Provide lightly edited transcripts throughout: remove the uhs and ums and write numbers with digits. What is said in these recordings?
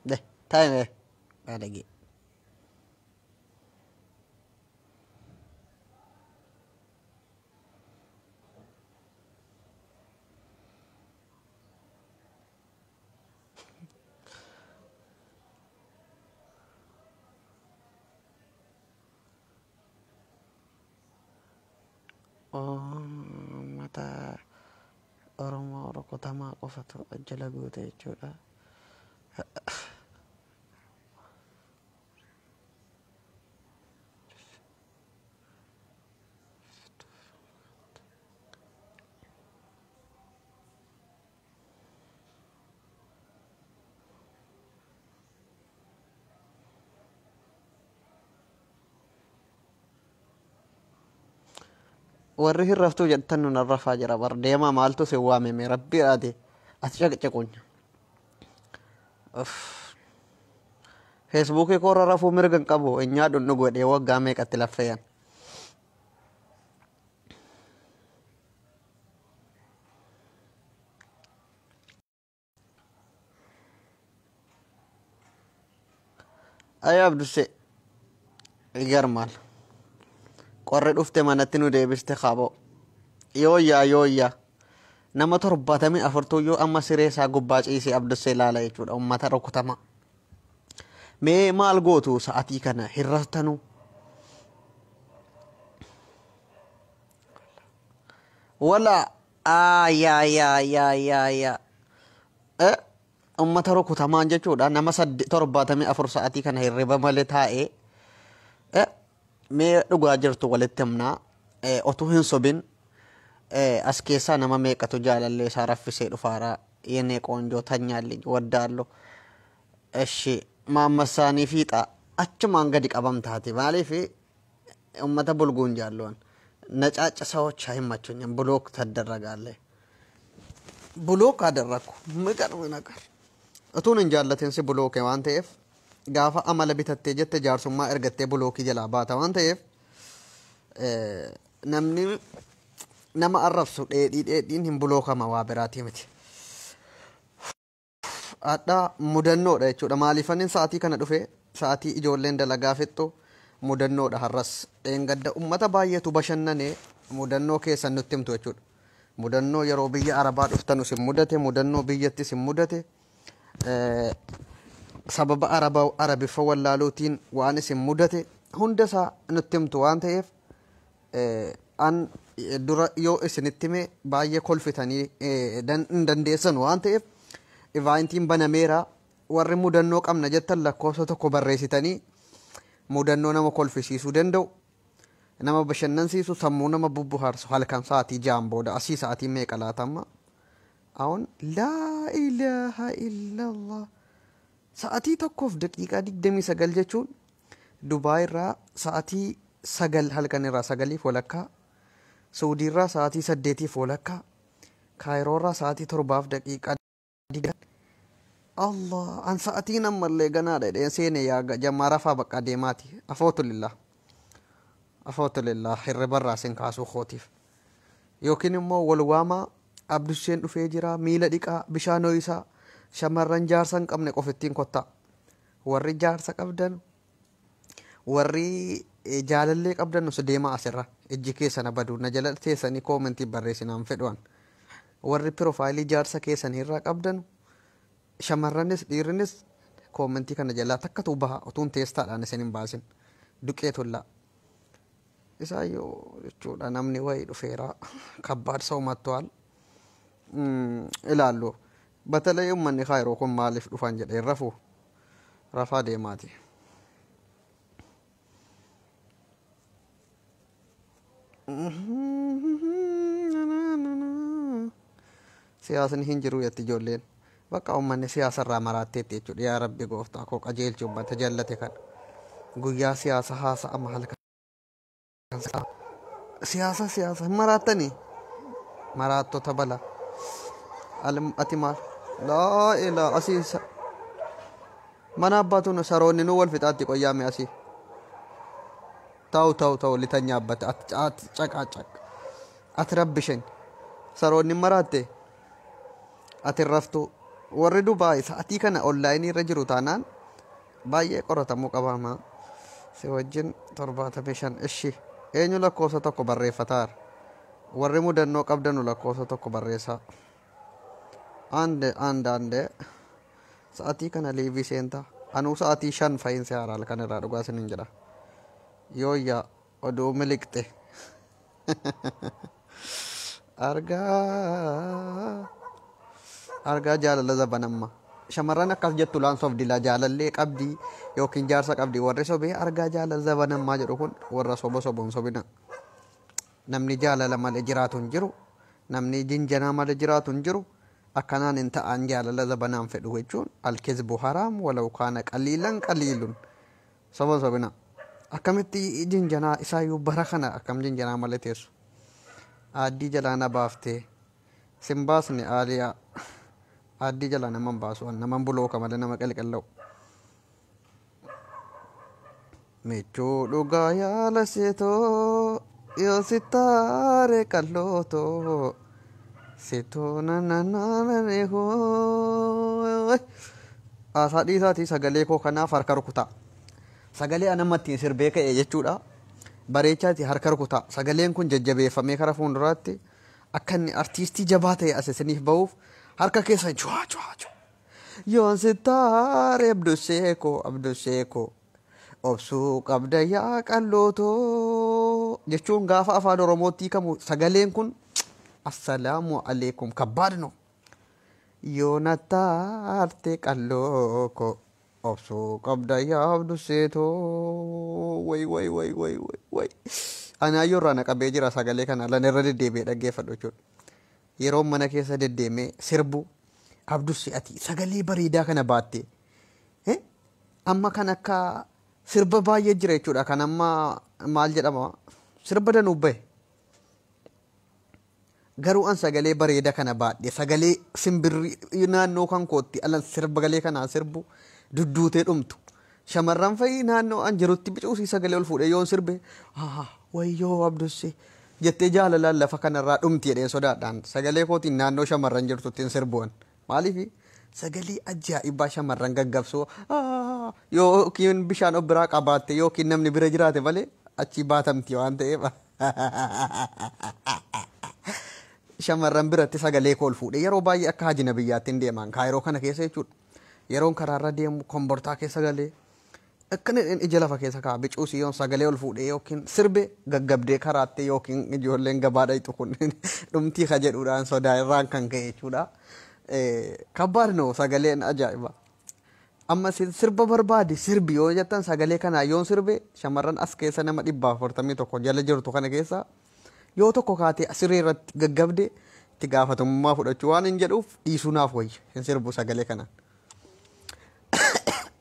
De taa'ime baadhagee. Uummata Oromoo rukutamaa qofatu jala guute jechuudha. Warri hin raftuu jettan nun rafaa jira bar deemaa maaltu si waameme rabbi ati ati caqcaqunya. Feesbuukii koorra rafuu mirga hin qabu inyaa dhunnu godhee waggaa meeqatti laffeeyan. Ayi Abdusse ይገርማል። Qorri dhufte manatti nu deebiste kaaboo. Yooyyaa yooyyaa nama 74 yoo amma siree isaa gubbaa ciisee Abdussee ilaala jechuudha uummata rukutama. Mee maal gootu sa'atii kana hin raftanuu? Wala yaa yaa yaa yaa yaa uummata rukutamaan jechuudha nama 74 sa'atii kana hirriba malee taa'ee mee dhugaa jirtu walitti himnaa otuu hin sobin as keessaa nama meeqatu jaalallee isaa raffisee dhufaaraa የኔ ቆንጆ ተኛልኝ ወዳለሁ እሺ maammasaanii fiixa achumaan gadi qabamtaati maaliif ummata bulguun jaalluwan ነጫጭ ሰዎች አይመቹኝም። ብሎክ ተደረጋለህ ብሎክ አደረግኩ የሚገርም ነገር utuun hin jaallatin si bulooke waan ta'eef gaafa amala bitattee jette jaarsummaa ergattee bulookii jalaa baata waan ta'eef namni nama arrabsu dheedhii dheedhiin hin bulookama waa biraatii miti. Adha mudannoodha jechuudha. Maaliifanin sa'aatii kana dhufe sa'aatii ijoolleen dalagaa fixxu mudannoodha har'as. Dheengadda ummata baay'eetu bashannane mudannoo keessan nutti himtu jechuudha. Mudannoo yeroo biyya Arabaa dhuftanus hin mudate, mudannoo biyyattis hin mudate. Sababa Arabaa Arabiffa wallaaluutiin waan isin mudate hundasaa nutti himtu waan ta'eef an dura yoo isinitti hime baay'ee kolfitanii hin dandeessan waan ta'eef ivaantiin banameera warri mudannoo qabna jettan lakkoofsa tokko barreessitanii mudannoo nama kolfisiisuu danda'u nama bashannansiisu sammuu nama bubbuhaarsu halkan sa'aatii 6 booda asii sa'aatii meeqa laatamma አሁን laa ilaaha illallah sa'aatii 1:29 jechuun Dubaay irraa sa'aatii 9 halkan irraa 9:15 Suudii irraa sa'aatii 8:15 Kaayiroo irraa sa'aatii 7:20 Allah an sa'aatiin ammallee ganaadha jedheen seene yaa jammaa rafaa bakka deemaati afootulillah afootulillah hirribarraa sin kaasuu kootiif yookiin immoo wal waamaa Abdusseen dhufee jira miila dhiqaa bishaan ho'isaa shamarran jaarsa hin qabne qofittiin kottaa warri jaarsa qabdan warri jaalallee qabdan nus deemaa asirra ijji keessan baduu na jala teessanii koomentii barreessinaan fedhuan warri piroofaayilii jaarsa keessanii irraa qabdan shamarranis dhiirrinis koomentii kana jalaa takkatu baha utuun teestaadhaan isin hin baasin duqee tullaa isaayyoo jechuudha namni wayii dhufeera kabbaad ሰው መጥቷል ilaallu በተለይ uummanni kaayiroo kun maaliif dhufan jedhee rafu rafaa deemaati. Siyaasni hin jiru jetti ijoolleen bakka uummanni siyaasa irraa maraatteetti jechuudha. Yaa Rabbi gooftaa koo qajeelchi uummata jallate kana guyyaa siyaasa haasa'ama halkan siyaasa siyaasa hin maraattanii maraattota balaa. Ati maal laa ilaa asii mana abbaatuun saroonni nu wal fixaatti qoyyaame asii ta'u ta'u ta'u litanyaabbate ati caqaa caq ati rabbishen saroonni maraatte ati raftu Warri Dubaay sa'atii kana onlaayinii irra jiru taanaan baay'ee qoratamuu qabaama. Si wajjin 75 ishi eenyu lakkoofsa tokko barreeffataara. Warri mudannoo qabdanu lakkoofsa tokko barreessaa. Ande ande ande sa'atii kana liivii seentaa. Anuu sa'atii 5 fa'iinsi haaraa halkan irraa dhugaa isiniin jedha. Yooyyaa oduu miliqxe. Argaa argaa jaalala zabanamma. Shamarran akkas jettu laan sobdila jaalallee qabdii yookiin jaarsa qabdii warri sobee argaa jaalala zabanammaa jedhu kun warra soba soboon sobina. Namni jaalala malee jiraatu hin jiru. Namni jinjanaa malee jiraatu hin jiru. Akkanaan hin ta'an jaalala zabanaan fedhu jechuun alkizbu haraam walau kaana qaliilan qaliilun. Soba sobina. Akkamitti jinjanaa isaayyuu bara kana akkam jinjanaa malee teessu. Aaddii jalaa na baaftee sin baasne aaliyaa. Aaddii jalaa naman baasu naman bulooka malee nama qalqalla'u. Michuu dhugaa yaala seetoo yoo sitaare qallootoo seetoo nananaanane hoo. Haasaa dhiisaatii sagalee koo kanaaf harka rukutaa. Sagalee anamma ittiin sirbee ka'e jechuudha. Bareechaati harka rukutaa. Sagaleen kun jajjabeeffamee kara fuulduraatti akka inni artiistii jabaa ta'e as isiniif bahuuf harka keessa cuwaa cuwaa cuwaa. Yoon sitaare abdusee koo abdusee koo obsuu qabda yaa qallootoo jechuun gaafa afaan Oromootti hiikamu sagaleen kun assalaamu alaikum kabbaad no. Yoo na taarte qalloo koo obsuu qabda yaa abduseetoo way way way way way way. Anaayyoo irraa na qabee jira sagalee kana lan irra deddeebi'ee dhaggeeffadhu jechuudha. Yeroo mana keessa deddeemee sirbu abdusse ati sagalee bareedaa kana baatte. Amma kan akka sirba baay'ee jira jechuudha. Kan amma maal jedhama sirba danuu bahe. Garuu an sagalee bareedaa kana baadhe sagalee simbirri naannoo kan kootti alan sirba galee kanaa sirbu dudduutee dhumtu. Shamarran fa'i naannoo an jirutti bicuusii sagalee ol fuudhee yoon sirbe wayyoo abdusse jettee jaalalaan lafa kanarraa dhumti jedheen sodaadhaan sagalee kootiin naannoo shamarran jirtutti hin sirbu'an. Maaliif sagalee ajaa'ibaa shamarran gaggabsoo yookiin bishaan of biraa qabaatte yookiin namni bira jiraate malee achi baatamti waan ta'eef. Shamarran biratti sagalee koo ol fuudhee yeroo baay'ee akka hajina biyyaatti hin deeman kaayiroo kana keessa jechuudha. Yeroon karaarra deemu kombortaa keessa galee akkana ija lafa keessa kaa'a bicuusii yoon sagalee ol fuudhee yookiin sirbe gaggabdee karaatte yookiin ijoolleen gabaa dhayxu kun dhumtii ka jedhuudhaan sodaa irraan kan ka'e jechuudha. Kabbaad no sagaleen ajaa'iba. Amma sirba barbaade sirbi yoo jettan sagalee kanaa yoon sirbe shamarran as keessa nama 141 jala jirtu kana keessa yoo tokko kaatee siree irratti gaggabde itti gaafatamummaa fudhachuu waan hin jedhuuf dhiisuu naaf wayya hin sirbu sagalee kanaan.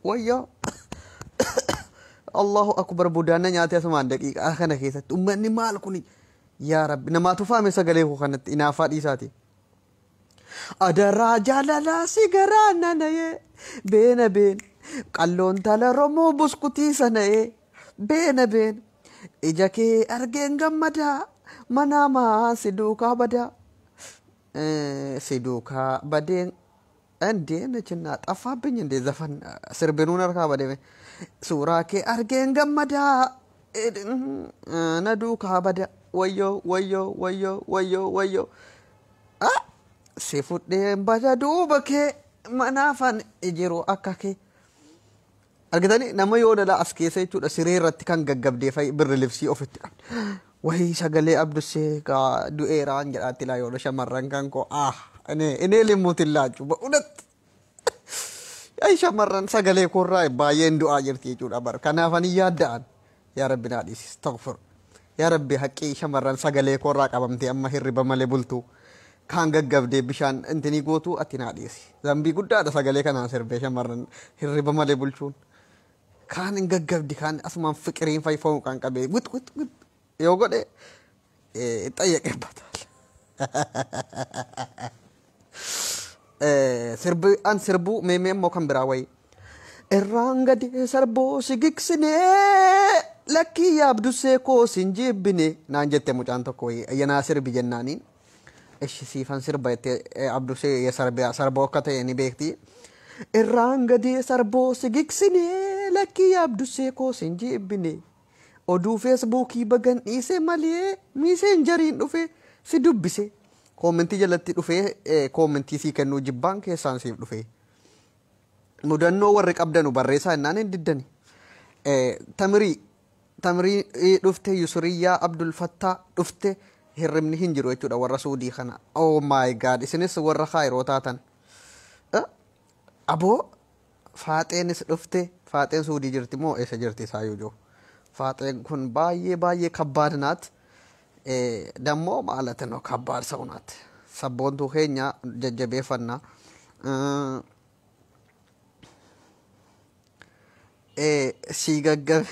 Wayyaa Allahu akbar budaana nyaatee asumaan daqiiqaa kana keessatti uummanni maal kuni yaa rabbi namaatu faame sagalee koo kanatti inaafaa dhiisaati. Adaraa jaalalaa si garaa nana'ee beena been qalloon tala Oromoo buskutii sana'ee beena been ija kee argeen gammadaa manaamaa si duukaa badaa si duukaa badeen እንዴ ነችና ጠፋብኝ እንዴ ዘፈን ስርብኑን አርካ በደሜ ሱራ ኬ አርጌን ገመዳ ነዱካ በዳ ወዮ ወዮ ወዮ ወዮ ወዮ ሲፉዴን በዳ ዱበ ኬ መናፈን እጅሩ አካ ኬ argitanii nama yoo dhala as keessa jechuudha siree irratti kan gaggabdee fa'i birri libsii ofitti qabdi. Wayii sagalee abdussee du'eeraan jedhaatti laa yoo shamarran kan koo ah inee limmuutin laachuu ba'uudhat. Ay shamarran sagalee koorraa baay'een du'aa jirti jechuudha bara kanaaf ani yaadda'an yaa rabbi naa dhiisi astaghfir yaa rabbi haqqii shamarran sagalee koorraa qabamtee amma hirriba malee bultu kaan gaggabdee bishaan intinii gootu ati naa dhiisi zambii guddaadha sagalee kanaan sirbee shamarran hirriba malee bulchuun. Kaan hin gaggabdi kaan asumaan fiqiriin fayyifamuu kan qabee wit wit wit yoo godhe xayyaqeeffataal. Sirbi an sirbuu meemee immoo kan biraa wayii. Irraan gadi sarboo si gigsinee lakkii yaabdusee koo sin jibbine naan jette mucaan tokko wayii ayyanaa sirbi jennaaniin. Ishi siifan sirba jettee Abdusee sarboo akka ta'e ni beekti. Irraan gadee sarboo si gigsinee lakkii Abdusee koo sin jibbine. Oduu feesbuukii bagan dhiise malee miiseenjariin dhufe si dubbise. Koomentii jalatti dhufee koomentii sii kennuu jibbaan keessaan siif dhufe. Mudannoo warri qabdanu barreessaa jennaan hin diddani. Tamirii dhufte, Yusuriyyaa Abdul Fattaa dhufte, hirribni hin jiru jechuudha warra Suudii kana. Oh my God, isinis warra Kaayiroo taatan. Aboo Faaxeenis dhufte, Faaxeen Suudii jirti moo eessa jirti isaayyuu jiru. Faaxeen kun baay'ee baay'ee kabbaad naat. Dammoo ማለት ነው ከባድ ሰው ናት። Sabboontuu keenya jajjabeeffannaa. Sii gaggabe.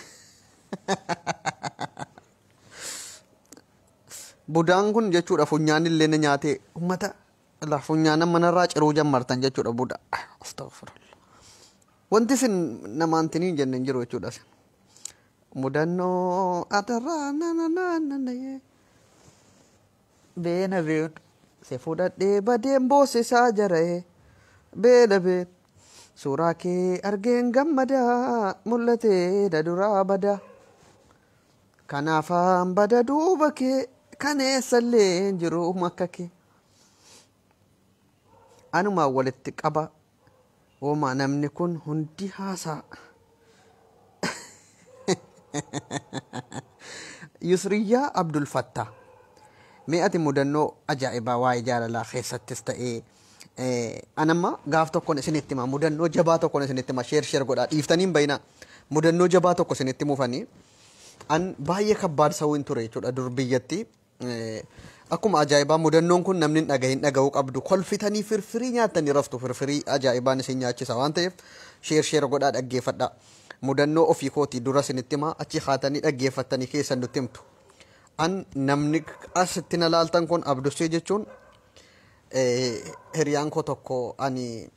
Budaan kun jechuudha funyaan illee na nyaatee uummata la funyaan manarraa ciruu jammartan jechuudha buda. Astaghfirullah. Wanti isin namaan tiniin jenne hin jiru jechuudha isin. Mudannoo adarraa na na na na na beena been si fudhadhee badeen boosisaa jara'ee beena been suuraa kee argeen gammadaa mul'atee daduraa badaa. Kanaafaan bada duuba kee kaneessallee hin jiru akka kee. Anumaan walitti qaba Woma namni kun hundi haasaa. Yusriyyaa Abdul Fattaa. Mee ati mudannoo ajaa'ibaa waa'ee jaalalaa keessattis ta'ee anamma gaaf tokkoon isinitti hima, mudannoo jabaa tokkoon isinitti hima, share share godhaa dhiiftanii hin bayinaa, mudannoo jabaa tokko isinitti mufanii an baay'ee kabbaad sa'uu hin ture jechuudha dur biyyatti. Akkuma ajaa'ibaa mudannoon kun namni hin dhagahin dhaga'uu qabdu, kolfitanii firfirii nyaattanii raftu, firfirii ajaa'ibaan isin nyaachisa waan ta'eef share share godhaa dhaggeeffadhaa. Mudannoo ofii kootii dura isinitti himaa, achi haatanii dhaggeeffattanii keessan nutti himtu. An namni asitti na laaltan kun Abdusee jechuun hiriyaan koo tokko ani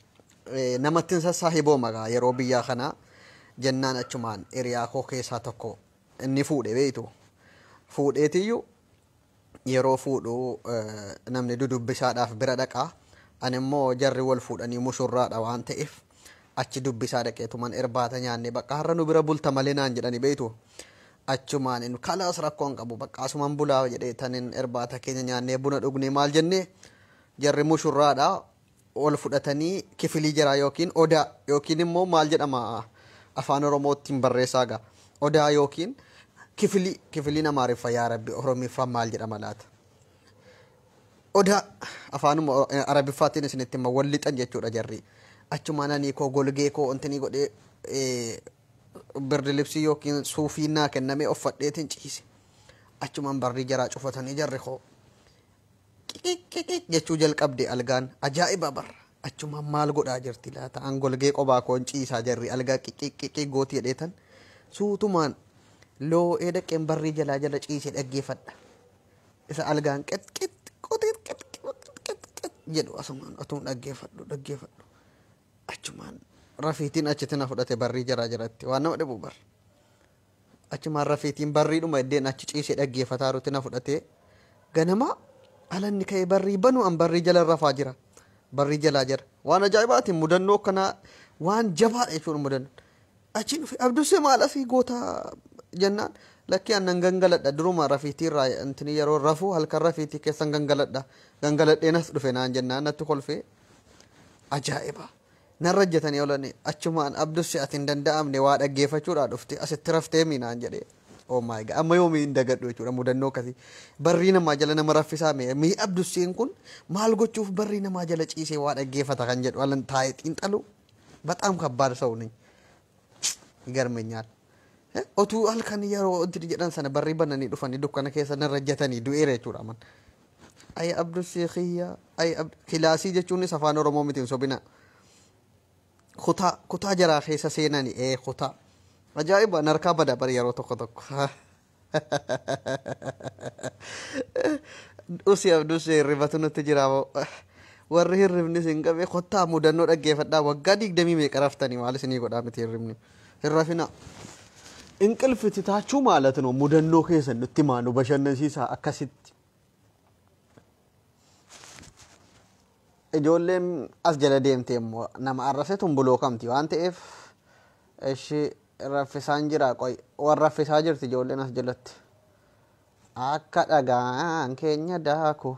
namatti hin sassaahiboo maqaa yeroo biyyaa kanaa jennaan achumaan hiriyaa koo keessaa tokko inni fuudhe beektu. Fuudheetiyyuu yeroo fuudhu namni dudubbisaadhaaf bira dhaqaa. Ani immoo jarri wal fuudhanii mushurraadha waan ta'eef achi dubbisaa dhaqeetuman irbaata nyaanne bakka har'a nu bira bulta malee naan jedhani beektu. Achumaan inni kalaas rakkoon qabu bakka asumaan bulaa jedhee tanin irbaata keenya nyaannee buna dhugnee maal jennee jarri mushurraadha ol fudhatanii kifilii jira yookiin odaa yookiin immoo maal jedhama afaan Oromootiin barreessaa gaa odaa yookiin kifilii kifiliin Amaariffaa yaa Rabbi Oromiffaa maal jedhama laata? Odaa afaanuma Arabiffaatiin isinitti hima wal lixan jechuudha jarri. Achumaan ani koo golgee koo wanti godhee birdi libsii yookiin suufii naa kennamee uffadheetiin ciise. Achumaan barrii jaraa cufatanii jarri koo qiqiqiqiq jechuu jalqabde algaan ajaa'iba barra. Achumaan maal godhaa jirti laata? An golgee qobaa koon ciisaa jarri algaa qiqiqiqiq gooti jedheetan suutumaan loo'ee dhaqeen barrii jalaa jala ciisee dhaggeeffadha. Isa algaan qet qet qotit qet qet qet qet jedhu asumaan atuun dhaggeeffadhu dhaggeeffadhu. Achumaan rafiitiin achitti na fudhate barrii jaraa jalatti waan nama dhibu bar. Achumaan rafiitiin barriidhuma iddeen achi ciisee dhaggeeffataa jirutti na fudhate ganama alanni ka'ee barrii banu an barrii jala rafaa jira. Barrii jalaa jira. Waan ajaa'ibaatiin mudannoo akkanaa waan jabaadha jechuudha mudannoo. Achiin dhufe Abdusee maal asii goota jennaan lakkii annan gangaladha duruma rafiitii irraa intini yeroo rafu halkan rafiitii keessan gangaladha gangaladheen as dhufe naan jennaan natti kolfee ajaa'iba. Narra jetanii oolan achumaan Abdusee ati hin danda'amne waa dhaggeeffachuudhaa dhufte asitti raftee mi naan jedhee. Oh my God, amma yoomii hin dagadhu jechuudha mudannoo akkasii. Barrii namaa jala nama raffisaa mee mii Abduseen kun maal gochuuf barrii namaa jala ciisee waa dhaggeeffata kan jedhu alan taa'ee xiinxalu በጣም ከባድ ሰው ነኝ። ይገርመኛል። Otuu halkan yeroo wanti jedhan sana barrii bananii dhufanii dukkana keessa narra jetanii du'eera jechuudha man. Ay Abdusee kiyya ay kilaasii jechuunis afaan Oromoo miti hin sobina. Kutaa kutaa jaraa keessa seenani kutaa. Ajaa'iba narkaa bada bari yeroo tokko tokko. Usi Abdusee hirribatu nutti jira warri hirribni isin qabe kottaa mudannoo dhaggeeffadhaa waggaa 20 meeqa raftanii maal isinii godhaa miti hirribni. Hin rafinaa. እንቅልፍ ትታችሁ ማለት ነው mudannoo keessan nutti himaa nu bashannansiisaa akkasitti. Ijoolleen as jala deemte immoo nama arrabsetu bulookamti waan ta'eef ishii raffisaan jira qoy warra raffisaa jirti ijoolleen as jalatti. Akka dhagaan keenya daaku.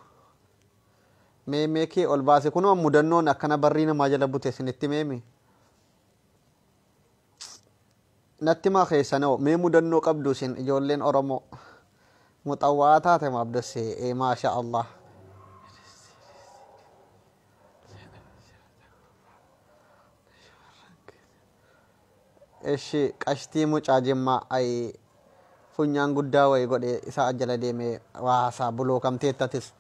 Meemee kee ol baase kunoo mudannoon akkana barrii namaa jala bute isinitti meemi. Natti maa keessanoo mee mudannoo qabdu isin ijoolleen Oromoo. Muxawwaa taate maabdassee maasha Allah. Ishi qashtii mucaa jimmaa ayi funyaan guddaa wayii godhee isaa jala deemee waasaa bulookamteettatis.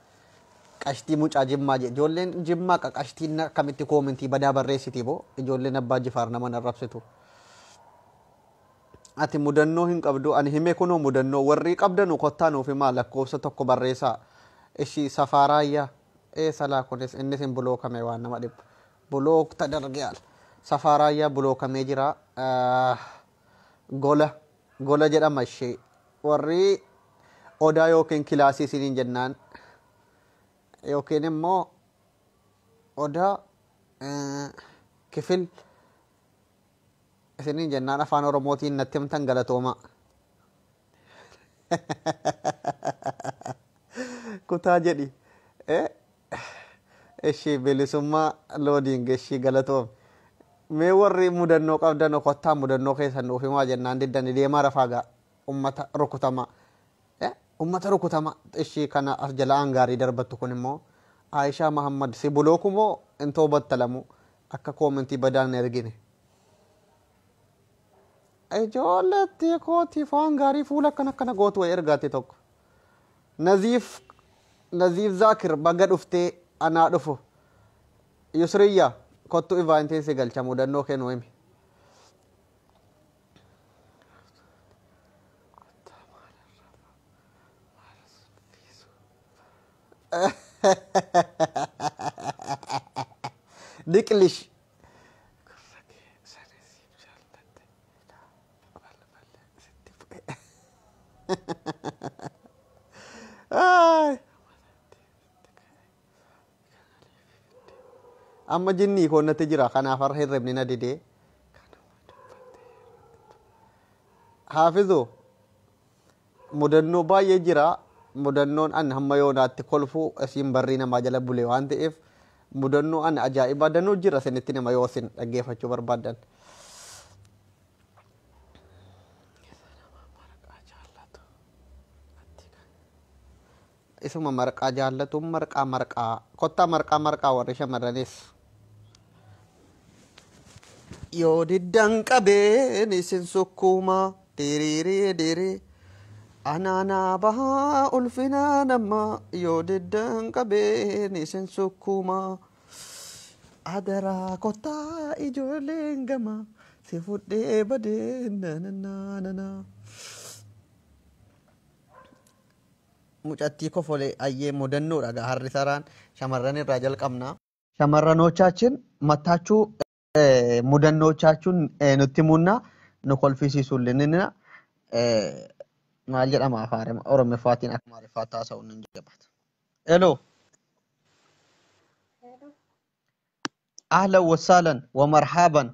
Qashtii mucaa jimmaa jedhe ijoolleen jimmaa qaqashtiin akkamitti koomentii badaa barreessiti boo ijoolleen abbaa jifaar nama arrabsitu. Ati mudannoo hin qabdu ani hime kunoo mudannoo warri qabdanu kottaa nuuf himaa lakkoofsa tokko barreessaa. Ishi safaaraayyaa ee salaa kunis innis hin bulookame waan nama dhibbu. Bulookta dargeal. Safaaraayyaa bulookamee jira. Gola gola jedhama ishee warri odaa yookiin kilaasii isiniin jennaan yookiin immoo odaa kifil isiniin jennaan afaan Oromootiin natti himtan galatooma. Kutaa jedhi. Ishii bilisummaa loodiing ishii galatoome. Mee warri mudannoo qabdan kottaa mudannoo keessan nuuf himaa jennaan diddani deemaa rafaa gaa ummata rukutama. Ummata rukutama ishii kana as jala gaarii darbattu kun immoo Aayishaa Mahammad si bulooku moo intoo battalamu akka koomentii badaan hin ergine. Ijoolleetti kootiif waan gaarii fuula akkana akkana gootu wayii ergaate tokko. Naziif Naziif Zaakir baga dhuftee anaa dhufu. Yusriyya kottu ivaantiin si galcha mudannoo kee nuu himi. Diqlish. Amma jinnii koo natti jira kanaaf har'a hirribni na didee. Haafizu mudannoo baay'ee jira. Mudannoon an hamma yoonaatti kolfuu isiin barrii namaa jala bule waan ta'eef mudannoo an ajaa'ibaa danuu jira isinitti nama yoo isin dhaggeeffachuu barbaaddan. Isuma marqaa jaallatu marqaa marqaa kottaa marqaa marqaa warri shamarranis. Yoo diddan qabeen isin sukkuuma diriiree diriiree. Anaanaa bahaa ulfinaa nama yoo diddan qabeen isin sukkuuma. Adaraa kottaa ijoolleen gama si fudhee badee nananaa. Mucattii kofolee ayyee mudannoodha gaa harri saraan shamarran irraa jalqabna. Shamarranochaachin mattaachuu mudannoochaachuun nutti munna nu kolfisiisuullee maal jedhama afaan Oromoffaatiin akka Amaariffaatti haasa'uun hin jabaatu. Hello. Ahlan wasaalan wa marhaban.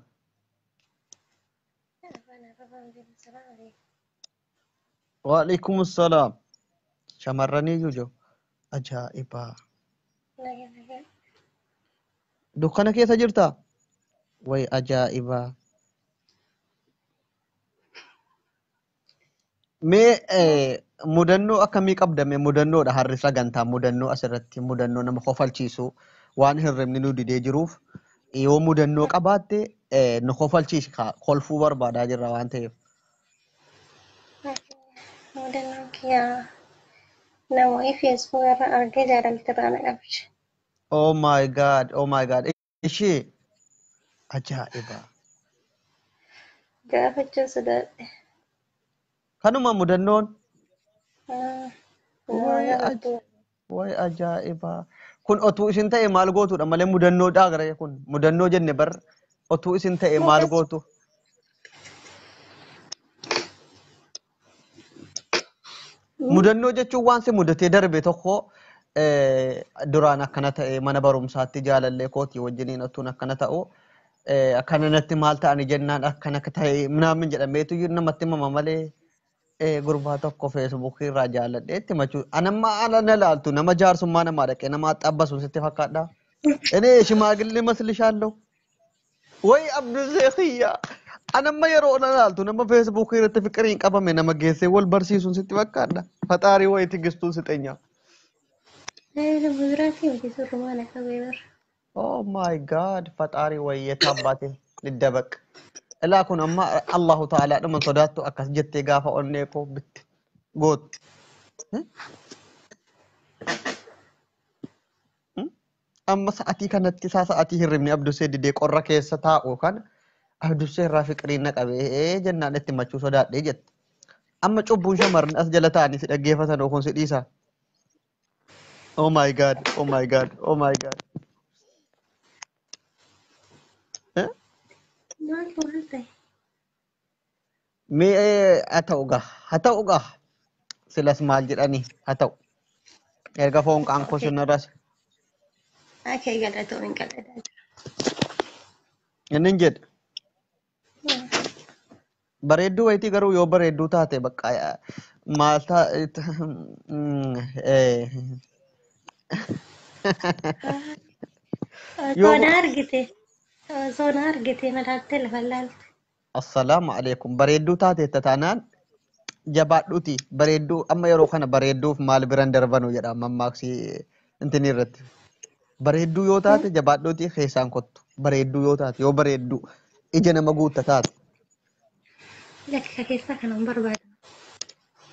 Waalaikum salaam. Shamarranii jiru. Ajaa'iba. Dukkana keessa jirtaa? Way ajaa'iba. Mee mudannoo akkamii qabda mee mudannoodha harri sagantaa mudannoo asirratti mudannoo nama kofalchiisu waan hirribni nu didee jiruuf yoo mudannoo qabaatte nu kofalchiisi kolfuu barbaadaa jirra waan ta'eef. Mudannoon kiyya namoonni Facebook irra argee jaalaltirraa na qabche. Oh my God, oh my God. Ishee ajaa'iba. Gaafachuun sodaadhe. Kanuma mudannoon. Nama gaafatu. Way ajaa'iba. Kun otuu isin ta'e maal gootuudha malee mudannoodhaa gara kun mudannoo jenne bar otuu isin ta'e maal gootu. Mudannoo jechuun waan si mudatee darbe tokko Duraan akkana ta'e mana barumsaatti jaalallee kootii wajjiniin otuun akkana ta'u akkana natti maal ta'ani jennaan akkana ta'e minaamin jedhameetu namatti himama malee gurbaa tokko feesbuukii irraa jaalladhee itti machuu. Anamma ala na laaltu nama jaarsummaa namaa dhaqee nama xabbasu sitti fakkaadha. Inni shimaagilli maslishaalloo. Way Abdusee xiyya. Anamma yeroo na laaltu nama feesbuukii irratti fiqiriin qabame nama geessee wal barsiisuun sitti fakkaadha. Faxaarii wayi tigistuun si xenya. Nama biraatii miti surrumaa na qabee bara. Oh my God, faxaarii wayii abbaate liddabaq. Ilaa kun amma Allahu ta'ala dhuma sodaattu akkas jettee gaafa onnee koo bitte gootu. Amma sa'atii kanatti isaa sa'atii hirribni Abdusee didee qorra keessa taa'u kana Abdusee irraa fiqiriin na qabee jennaan itti machuu sodaadhee jette. Amma cubbuun shamarran as jala taa'anii si dhaggeeffatan kun si dhiisa. Oh my God, oh my God, oh my God. Maal maal ta'e? Mee haa ta'u gaa, haa ta'u gaa. Silas maal jedhanii haa ta'u. Erga foon qaankoo sinirras. Akee galatoo hin qalladaa jira. Inni jedhe. Bareedduu wayitii garuu yoo bareedduu taate bakka maal ta'a. Osoo na argite osoo na argite malaattee lafa laalte. Assalaamu alaikum. Bareedduu taate taanaan jabaadhuuti. Bareedduu amma yeroo kana bareedduuf maal biran darbanu jedha mammaaksi intini irratti. Bareedduu yoo taate jabaadhuuti keessaan kottu. Bareedduu yoo taate yoo bareedduu ija nama guutta taate. Lakka keessaa kana hin barbaadu.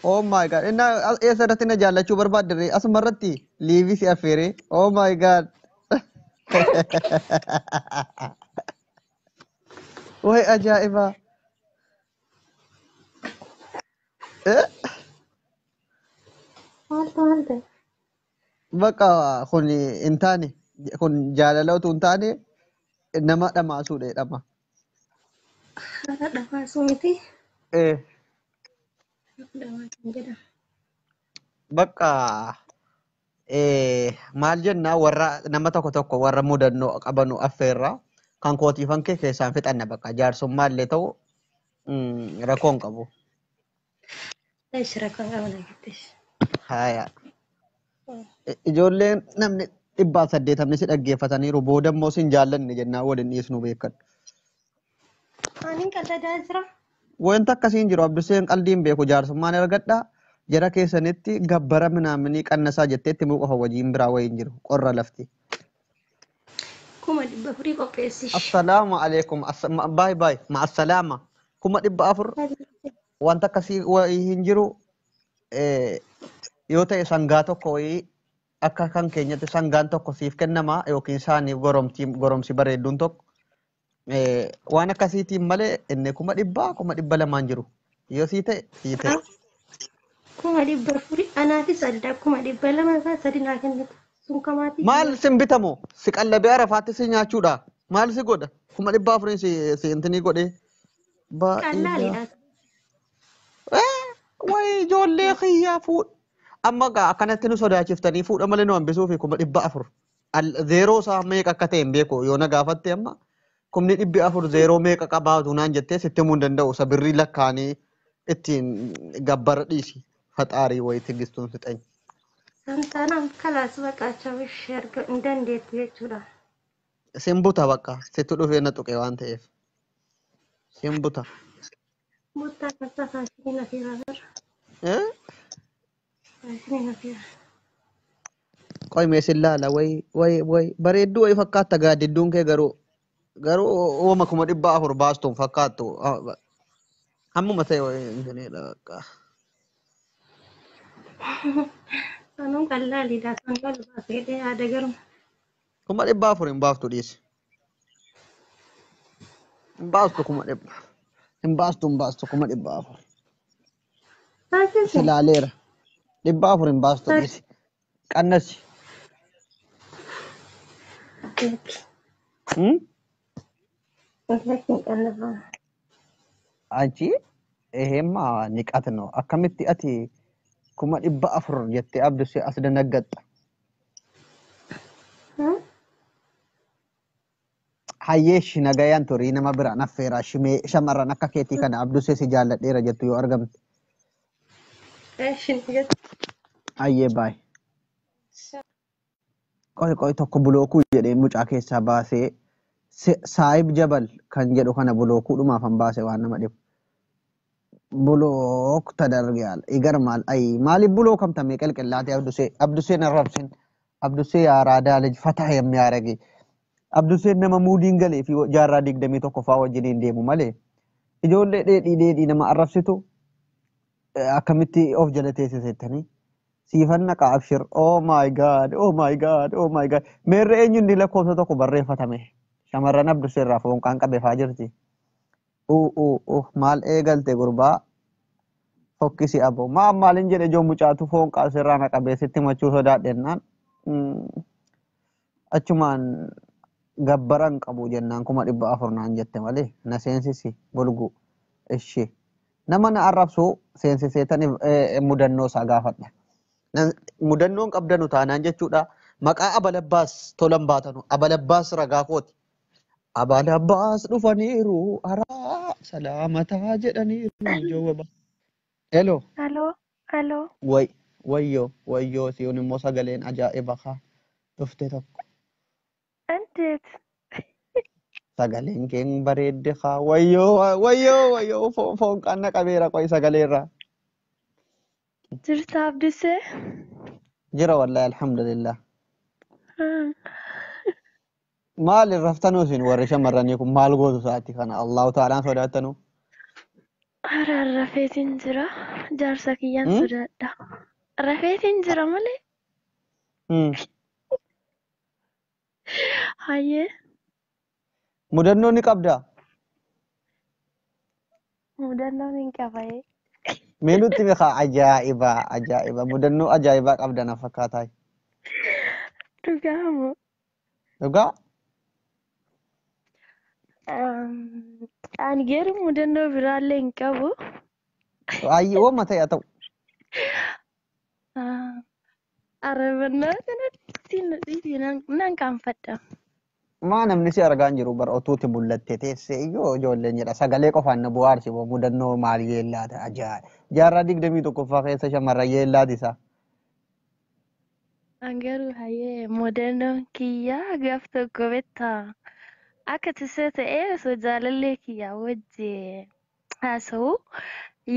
Oh my God. Inna eessa irratti na jaallachuu barbaadde asuma irratti liivii si affeeree. Oh my God. Way ajaa'iba. Maaltu maal ta'e? Bakka kun hin taane kun jaalala utuu hin taane nama dhamaasuudha jedhama. Haadha dhamaasuu miti. Dhamaasuu jedhama. Bakka maal jennaa warra nama tokko tokko warra mudannoo qabanu affeerraa kan kootiifan kee keessaan fixanna bakka jaarsummaa illee ta'u rakkoo hin qabu. Eesh rakkoon qabu na jetteesh. Haaya. Ijoolleen namni 180 si dhaggeeffataniiru booda immoo sin jaallanne jennaan waliin dhiisnu beekan. Ani qalladaa jira. Wanta akkasiin jiru Abduseen qaldiin beeku jaarsummaan argadhaa. Jara keessanitti gabbara minaaminii qannasaa jetteetti muu qofa wajiin biraa wayiin jiru qorra lafti. 400,000 qopheessi. Assalaamu alaikum. Baay baay. Ma'assalaama. 400,000 wanta akkasii wayii hin jiru. Yoo ta'e sangaa tokko wayii akka kan keenyatti sangaan tokko siif kennama yookiin saaniif goromsi bareedduun tokko. Waan akkasiitiin malee inni 100,000 200,000 jiru. Yoo sii ta'e sii ta'e. 400,000 anaafis adda 200,000 isaa sadi naa kennitu. Sun kamaatii. Maal sin bitamoo? Si qallabee arafaatti si nyaachuudha. Maal si godha? 400,000 si intinii godhee. Qallaaliidha. Wayi ijoollee xiyyaa fuudha. Amma gaa akkanatti nu sodaachiftanii fuudha malee nu hambisuufi 400,000. Zeeroo isaa meeqa akka ta'e hin beeku yoo na gaafatte amma 400,000 zeeroo meeqa qabaatu naan jettee sitti himuu hin danda'u. Isa birrii lakkaanii ittiin gabbara dhiisi. Faxaarii wayii tigistuun fixan. Santaanaan kalaas baqaachaa ishee arga hin dandeettu jechuudha. Sin buta bakka sitti dhufee na tuqe waan ta'eef. Sin buta. Buttaa kattaa faashiniin afiiraa bara. Faashiniin afiiraa. Qoy mee sin laala wayi wayi wayi bareedduu wayi fakkaatta gaaddidduun kee garuu garuu uuma 400,000 baastuun fakkaattu hammuma ta'e wayi injiniidha bakka. Anuun qallaaliidha. Kan wal baasee yaada garuu. 400,000 hin baaftu dhiisi. Hin baastu 100,000. Hin baastu hin baastu 400,000. Taasise. Silaaleera. 400 hin baastu dhiisi. Qannasi. Lakki hin qannafamu. Achi ይሄማ ንቀት ነው። akkamitti ati 400,000 jettee Abdusee as danaggatta. Hayyeeshi nagayaan turii nama biraan affeeraa shimee shamarran akka keetii kana Abdusee si jaalladheera jettu yoo argamte. Eshi nagatti. Hayyee baay. Qoy qoy tokko bulookuu jedhee mucaa keessaa baasee Saayib Jabal kan jedhu kana bulookuudhumaaf han baase waan nama dhibu. Bulook tadargiyaal igarmaal ayi maaliif bulookamtame qelqellaatee Abdusee Abduseen arrabsin Abdusee yaaraadaa lij fataa የሚያደርግ Abduseen nama muudiin galee fi jaarraa 21ffaa wajjiniin deemu malee ijoollee dheedhii dheedhii nama arrabsitu akkamitti of jala teessisettanii siifan naqa abshir. Oh my God, oh my God, oh my God. Meerre eenyuun ni lakkoofsa tokko barreeffatame shamarran Abdusee irraa foonqaan qabe faa jirti. Uu maal eegalte gurbaa fokkisi abo maa maalin jedhe ijoo mucaatu foonqaa sirraa na qabee sitti machuu sodaadhennaan achumaan gabbaran qabu jennaan 400,000 naan jette malee na seensisi bulgu. Ishi nama na arrabsu seensiseetan mudannoo isaa gaafadha. Mudannoon qabdanu taanaan jechuudha maqaa abalabbaas tolan baatanu abalabbaas ragaa kooti. Abalabbaas dhufaniiru araa salaamataa jedhaniiru jawwaba. Hello. Aloo, aloo. Way wayyoo wayyoo si'oon immoo sagaleen ajaa'iba kaa dhufte tokko. እንዴት? Sagaleen keen bareedde kaa wayyoo wayyoo wayyoo foon qaanna qabeera qoy sagaleerraa. Jirta Abdusee? Jira wallahi alhamdulillah. Maal irraftanuu isin warri shamarranii kun maal gootu sa'aatii kana Allahu ta'alaan sodaattanuu? Ara rafeetiin jira. Jaarsa kiyyaan sodaadha. Rafeetiin jira malee. Hayyee. Mudannoo ni qabdaa? Mudannoon hin qabaye. Mee nutti himi kaa ajaa'iba ajaa'iba mudannoo ajaa'ibaa qabda na fakkaataa. Dhugaa moo? Dhugaa? Ani garuu mudannoo biraallee hin qabu. Ayyee wooma ta'e haa ta'u. Arabannaa kanatti nan qaanfadha. Maa namni si argaa hin jiru bara otuuti mul'attee teessee iyyuu ijoolleen jedha sagalee qofaan na bohaarsi moo mudannoo maal yeellaata ajaa'iba. Jaarraa 21ffaa keessa shamarran yeellaati isaa. An garuu hayyee mudannoon kiyyaa gaaf tokko beektaa akka tisee ta'ee osoo jaalallee kiyyaa wajji haasa'u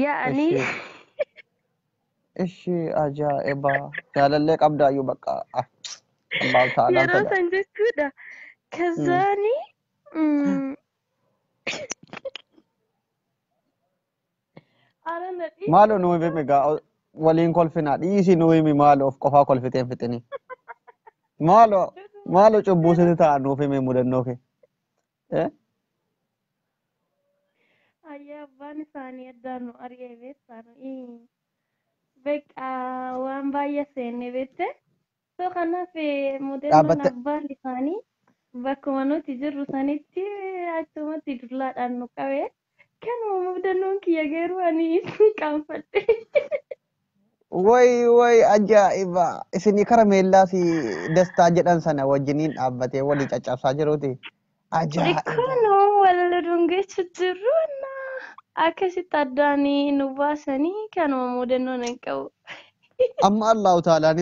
yaa'anii Ishi ishi ajaa'iba jaalallee qabdaayyuu bakka Allahu ta'alaan yeroo sodaata. san jechuudha. Kazaani ara na dhiisi. Maaloo nuu himi gaa waliin kolfinaa dhiisi nuu himi maaloo of qofaa kolfiteen fixini. Maaloo maaloo cubbuu sitti ta'a nuuf himi mudannoo kee. Hayyee abbaan isaanii addaan nu ari'ee beektaa nuyi beekaa waan baay'ee seenne beekte. So kanaaf mudannoon Dhaabbatte abbaan isaanii bakkuma nuti jirru sanitti achumatti dullaadhaan nu qabe. Kanuma mudannoon kiyya garuu ani isin qaanfadhe. Way way ajaa'iba isinii karameellaa fi dastaa jedhan sana wajjiniin dhaabbatee walii caccabsaa jiruuti. Ajaa'iba. Kunoo wal dhungeessu jirru akkasitti addaan nu baasanii kanuma mudannoon hin qabu. Amma Allahu ta'alaan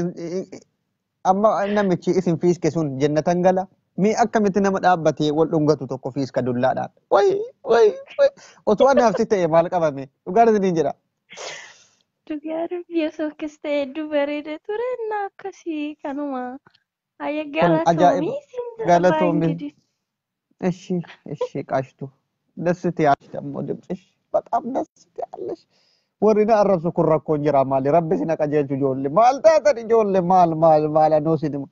amma namichi isin fiiske sun jannatan gala. Mee akkamitti nama dhaabbatee wal dhungatu tokko fiiska dullaadhaan. Way way way otoo anaafti ta'e maal qabame dhugaan isiniin jedha. Dhugaa dubbii osoo akkas ta'e hedduu bareeda ture na akkasii kanuma. Hayya Kun galatoomii ajaa'iba siin jedha galatoomi. baay'ee እሺ እሺ ቃሽቱ ደስ ትያለሽ ደግሞ ድምፅሽ በጣም ደስ ትያለሽ። Warri na arrabsu kun rakkoon jira maali? Rabbi si na qajeelchu ijoollee. Maal taatan ijoollee maal maal maal anoo si nima.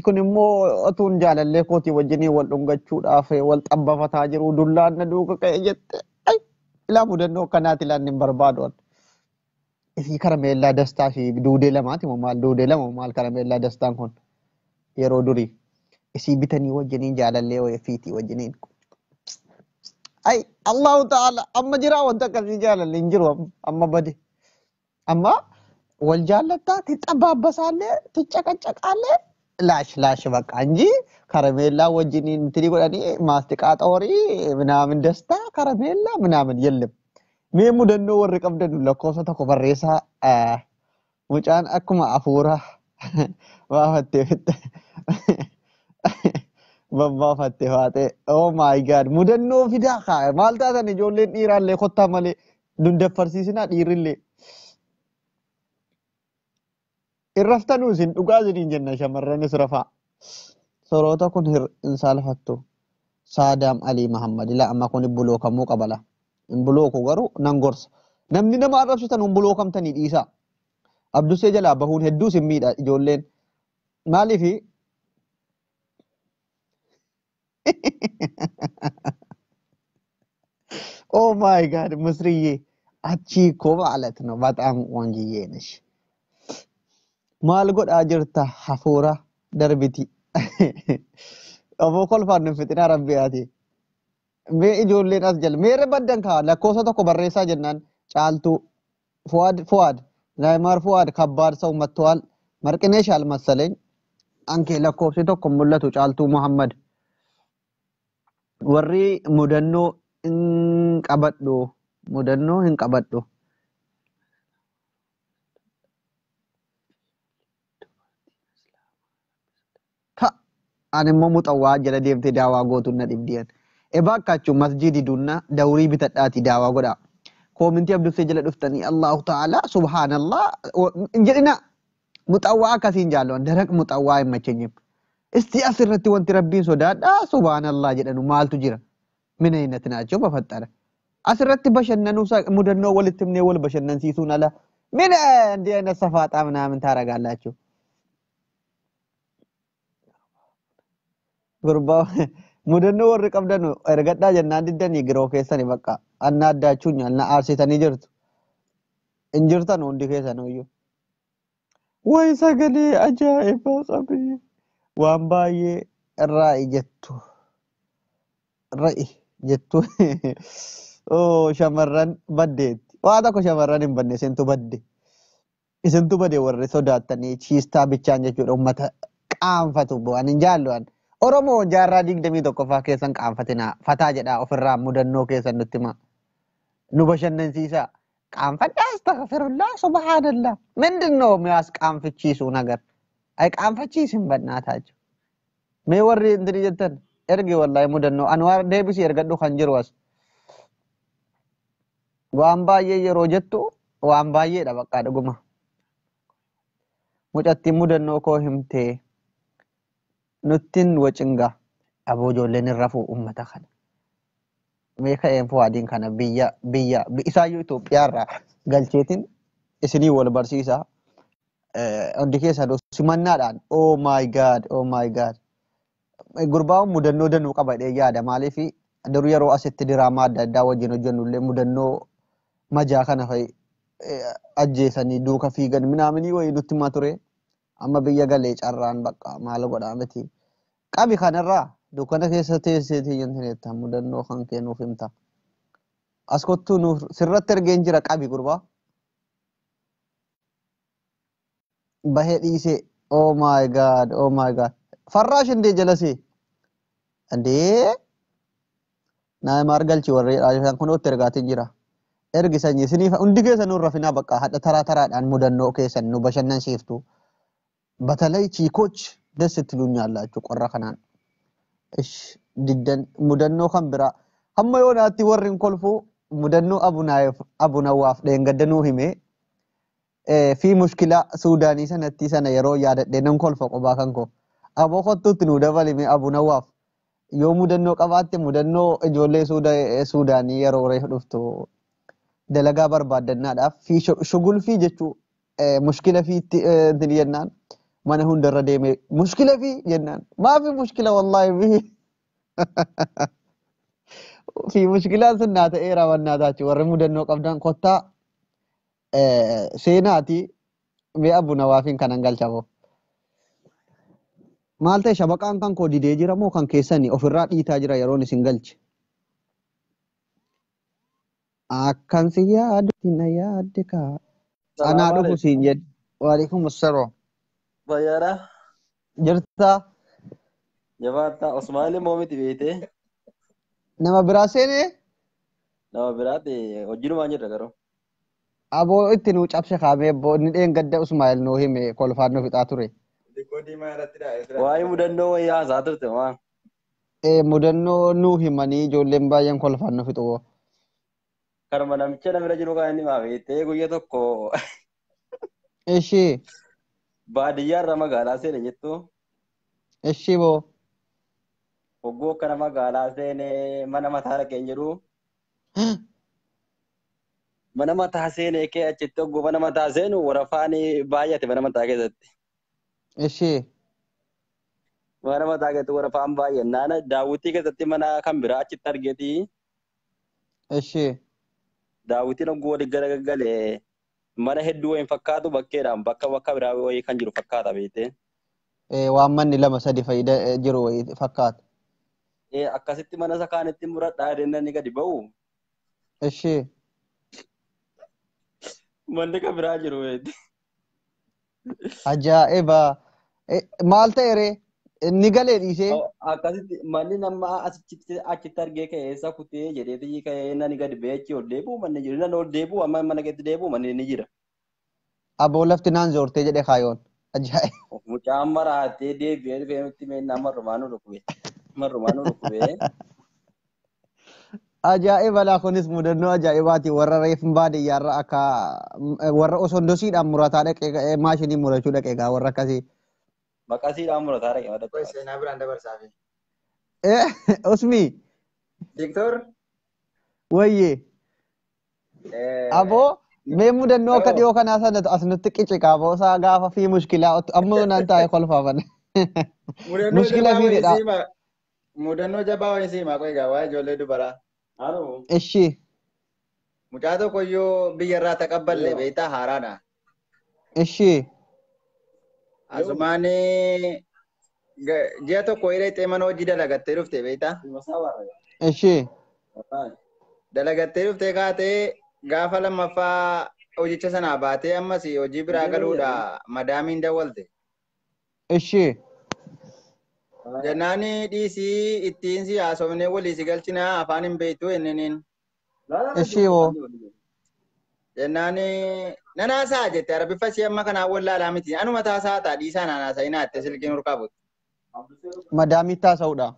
Kun immoo otuun jaalallee kootii wajjinii wal dhungachuudhaaf wal xabbafataa jiru dullaan na duuka ka'e jette. Ay ilaa mudannoo akkanaati ilaan hin barbaadu. Isii karameellaa dastaa fi duudee lamaati moo maal duudee lama moo maal karameellaa dastaan kun yeroo durii. Isii bitanii wajjiniin jaalallee wayii fiitii wajjiniin. Ay Allahu ta'ala amma jira wanta akkasii jaalalli hin jiru amma bade. Amma wal jaallattaa ti xabaabbasaallee ti caqacaqaallee Laash laash bakka እንጂ ከረሜላ ወጅን እንትን godhanii maastiqaa xoorii ምናምን ደስታ ከረሜላ ምናምን የለም። Mee mudannoo warri qabdan lakkoofsa tokko barreessaa. Mucaan akkuma afuura baafattee fixxe babbaafatte faatee. Oh my God, mudannoo fidaa kaa maal taatan ijoolleen dhiiraallee kottaa malee dundaffarsiisinaa dhiirrillee. Irraftanuu isin dhugaa isiniin jenna shamarranis rafaa. Soroota kun hin saalfattu. Saadaam Alii Mahammad ila amma kun bulookamuu qabala. Hin bulooku garuu nan gorsa. Namni nama arrabsitan hin bulookamtanii dhiisaa. Abdusee jalaa bahuun hedduu isin miidha ijoolleen. Maaliifi Oh my God, ምስርዬ አቺ እኮ ማለት ነው በጣም ቆንጅዬ ነሽ። Maal godhaa jirta hafuura darbiti. Obbo kolfaan nu fixina rabbiyaati. Mee ijoolleen as jala meerre baddan kaa lakkoofsa tokko barreessaa jennaan Caaltuu Fuwaad Fuwaad Naayimaar Fuwaad kabbaad ሰው መጥተዋል። መርቅኔሽ አልመሰለኝ አንኬ lakkoofsi tokko mul'atu Caaltuu Muhammad. Warri mudannoo hin qabadhu mudannoo hin qabadhu. Ta ani immoo muxawwaa jala deemtee daawaa gootuun na dhibdiyan. Ebaakkaachuu masjiidi dunna dawrii bitadhaati daawaa godhaa. Koomintii Abdussee jala dhuftanii Allahu ta'ala subhaanallah hin jedhina muxawwaa akkasiin jaalladhan daraq muxawwaa hin macheenyeef. Isti asirratti wanti rabbiin sodaadhaa subhaanallah jedhanu maaltu jira? Mina hinati naachoo bafaxxara. Asirratti bashannanuu mudannoo walitti himnee wal bashannansiisuun ala mina እንዲህ አይነት ሰፋጣ ምናምን ታረጋላችሁ። Gurbaa mudannoo warri qabdan ergadhaa jennaan diddanii giroo keessani bakka anna addaachuun na aarsitanii jirtu. Hin jirtan hundi keessan iyyuu. Way sagalee ajaa'ibaa qabi. Waan baay'ee raa'i jettu. Ra'i jettu. Oh shamarran baddeetti. Waa tokko shamarran hin badne isintu badde. Isintu bade warri sodaattanii chiistaa bichaan jechuudha uummata qaanfatu bu'an hin jaallu. Oromoo jaarraa 21ffaa keessan qaanfatinaa fataa jedhaa ofirraa mudannoo keessan nutti himaa. Nu bashannansiisaa. Qaanfadhaa astaghfirullah subhaanallah. ምንድን ነው የሚያስቃንፍቺሱ ነገር? አይ qaanfachiisin በእናታችሁ. Mee warri intini jettan ergi wallahi mudannoo Anwaar deebisii ergadhu kan jiru as. Waan baay'ee yeroo jettu waan baay'eedha bakka dhuguma. Mucattiin mudannoo koo himtee nuttin wacingaa aboo ijoolleen hin rafuu uummata kana. Mee ka'een Fuwaadiin kana biyya biyya isaayyuu Itoophiyaarraa galcheetiin isinii wal barsiisaa. Hundi keessan simannaadhaan oh my God, oh my God. Gurbaan mudannoo danuu qaba jedhee yaada maaliif dur yeroo asitti diraamaa adda addaa wajjin hojjennu illee mudannoo majaa kana fa'i ajjeesanii duuka fiigan minaaminii wayii nutti himaa ture. Amma biyya galee carraan bakka maal godhaa miti. Qabi kanarraa dukkana keessa teesseetii jentinetta mudannoo kan kee nuuf himta. As kottuu nuuf sirratti ergeen jira qabi gurbaa. Bahee dhiisee oh my God, oh my God. Farraash indee jalasee. Indee Naayimaar galchi warri isaan kunootti ergaatiin jira. Ergi sanyii isiniif hundi keessan nurra rafinaa bakka hadha taraa taraadhaan mudannoo keessan nu bashannansiiftu. በተለይ ቺኮች ደስ ትሉኛላችሁ qorra kanaan. Ish diddan mudannoo kan biraa hamma yoonaatti warri hin kolfu mudannoo Abunawaaf dheengaddanuu hime fi mushkila Suudaanii sanatti sana yeroo yaadadhe nan kolfa qobaa kan koo. Aboo kottuutti nuu dabalime Abunawaaf yoo mudannoo qabaatte mudannoo ijoollee Suudaanii yeroo reef dhuftu dalagaa barbaaddannaadhaaf fi shugulfii jechuu mushkila fiitti jennaan mana hundarra deeme mushkila fi jennaan maafi mushkila wallaahi fi fi mushkilaan sun naa ta'eera wannaataachi warri mudannoo qabdan kottaa seenaati mee Abunawaafiin kanan galchabo. Maal ta'e shabaqaan kan koo didee jira moo kan keessanii ofirraa dhiitaa jira yeroon isin galche. Akkan si yaadu na yaadde kaa. Anaa Salaamu dhufu alaikum. Siin jedhe. Waalaikum assalaam. Fayyaadha. Jirta. Jabaata Usmaanillee moo miti beekte? Nama biraa seenee? Nama biraati hojiinumaan jirra garuu. Aboo itti nuu cabse kaamee abboo inni dheengadda Usmaa'el nuu hime kolfaan nu fixaa ture. Waa'ee mudannoo wayii haasaa turte maa? Mudannoo nuu himanii ijoolleen baay'een kolfaan nu fixu. Karuma namicha na bira jiru kan inni maa beektee guyya tokko Ishii. Baadiyyaarra magaalaa seene jettu. Ishii boo. Hogguu akkana magaalaa seene mana mataa dhaqeen jedhu. Mana mataa seenee kee achitti hogguu mana mataa seenu warafaan baay'ate mana mataa keessatti. Ishii. Mana mataa keessatti warafaan baay'annaan daawwitii keessatti mana kan biraa achitti argeeti. Ishii. Daawwitiin hogguu waliin garagalee mana hedduu wayiin fakkaatu bakkeedhaan bakka bakka biraa wayii kan jiru fakkaata beektee. Waan manni lama sadi fayyada jiru wayii fakkaata. Akkasitti mana isa kaanitti muradhaa jedhee inni gadi ba'u. Ishii. Manni kan biraa jiru beektee. Ajaa'iba! Maal ta'e ree? Inni galee dhiisee? Akkasitti manni nama achitti argee ka'ee isa kutee jedheeti ka'ee inni gadi ba'ee achi ol deebi'u manni jiru. Inni ol deebi'u amma mana keetti deebi'u manni ni jira. Aboo lafti naan zoortee jedhe kaayoon. Ajaa'iba! Mucaan maraatee deebi'ee dhufee nutti meennaa marrumaa nu dhukkube. Marrumaa nu dhukkube. Ajaa'iba laa kunis mudannoo ajaa'ibaati warra reef baadiyyaarra akka warra osoo dosiidhaan murataa dhaqee maashinii murachuu dhaqee gaa warra akkasii. Maqasiidhaan murataa dhaqee madda. Qoy seenaa biraan dabarsaafi. Usmi. Diktoor. Wayyee. Aboo mee mudannoo akka dhiyoo kanaa sana as nutti qiciqa aboo isaa gaafa fi mushkilaa amma naan taa'e kolfaafan. Mushkila fi jedha. Mudannoo jabaa wayii siima qoy gaa waa'ee ijoollee dubaraa. Ishii. Mucaa tokko iyyuu biyyarraa taqabballe beektaa haaraadha. Ishii. Asumaan ji'a tokko hidhee mana hojii dalagattee dhufte beektaa? Ishii. Dalagattee dhuftee kaatee gaafa lammaffaa hojicha sanaa baatee ammas hojii biraa galuudha madaamiin dawwalte. Ishii. Jennaan dhiisii ittiin si haasofnee walii si galchinaa afaan hin beektu inniniin. Ishii hoo. Jennaan nan haasa'a jette arabiffa ishee amma kanaan wallaalaa miti anuma taasaa ta'a dhiisaa naan haasa'inaa jettee silkiin urkaa butte. Madaamii taasa'uudha.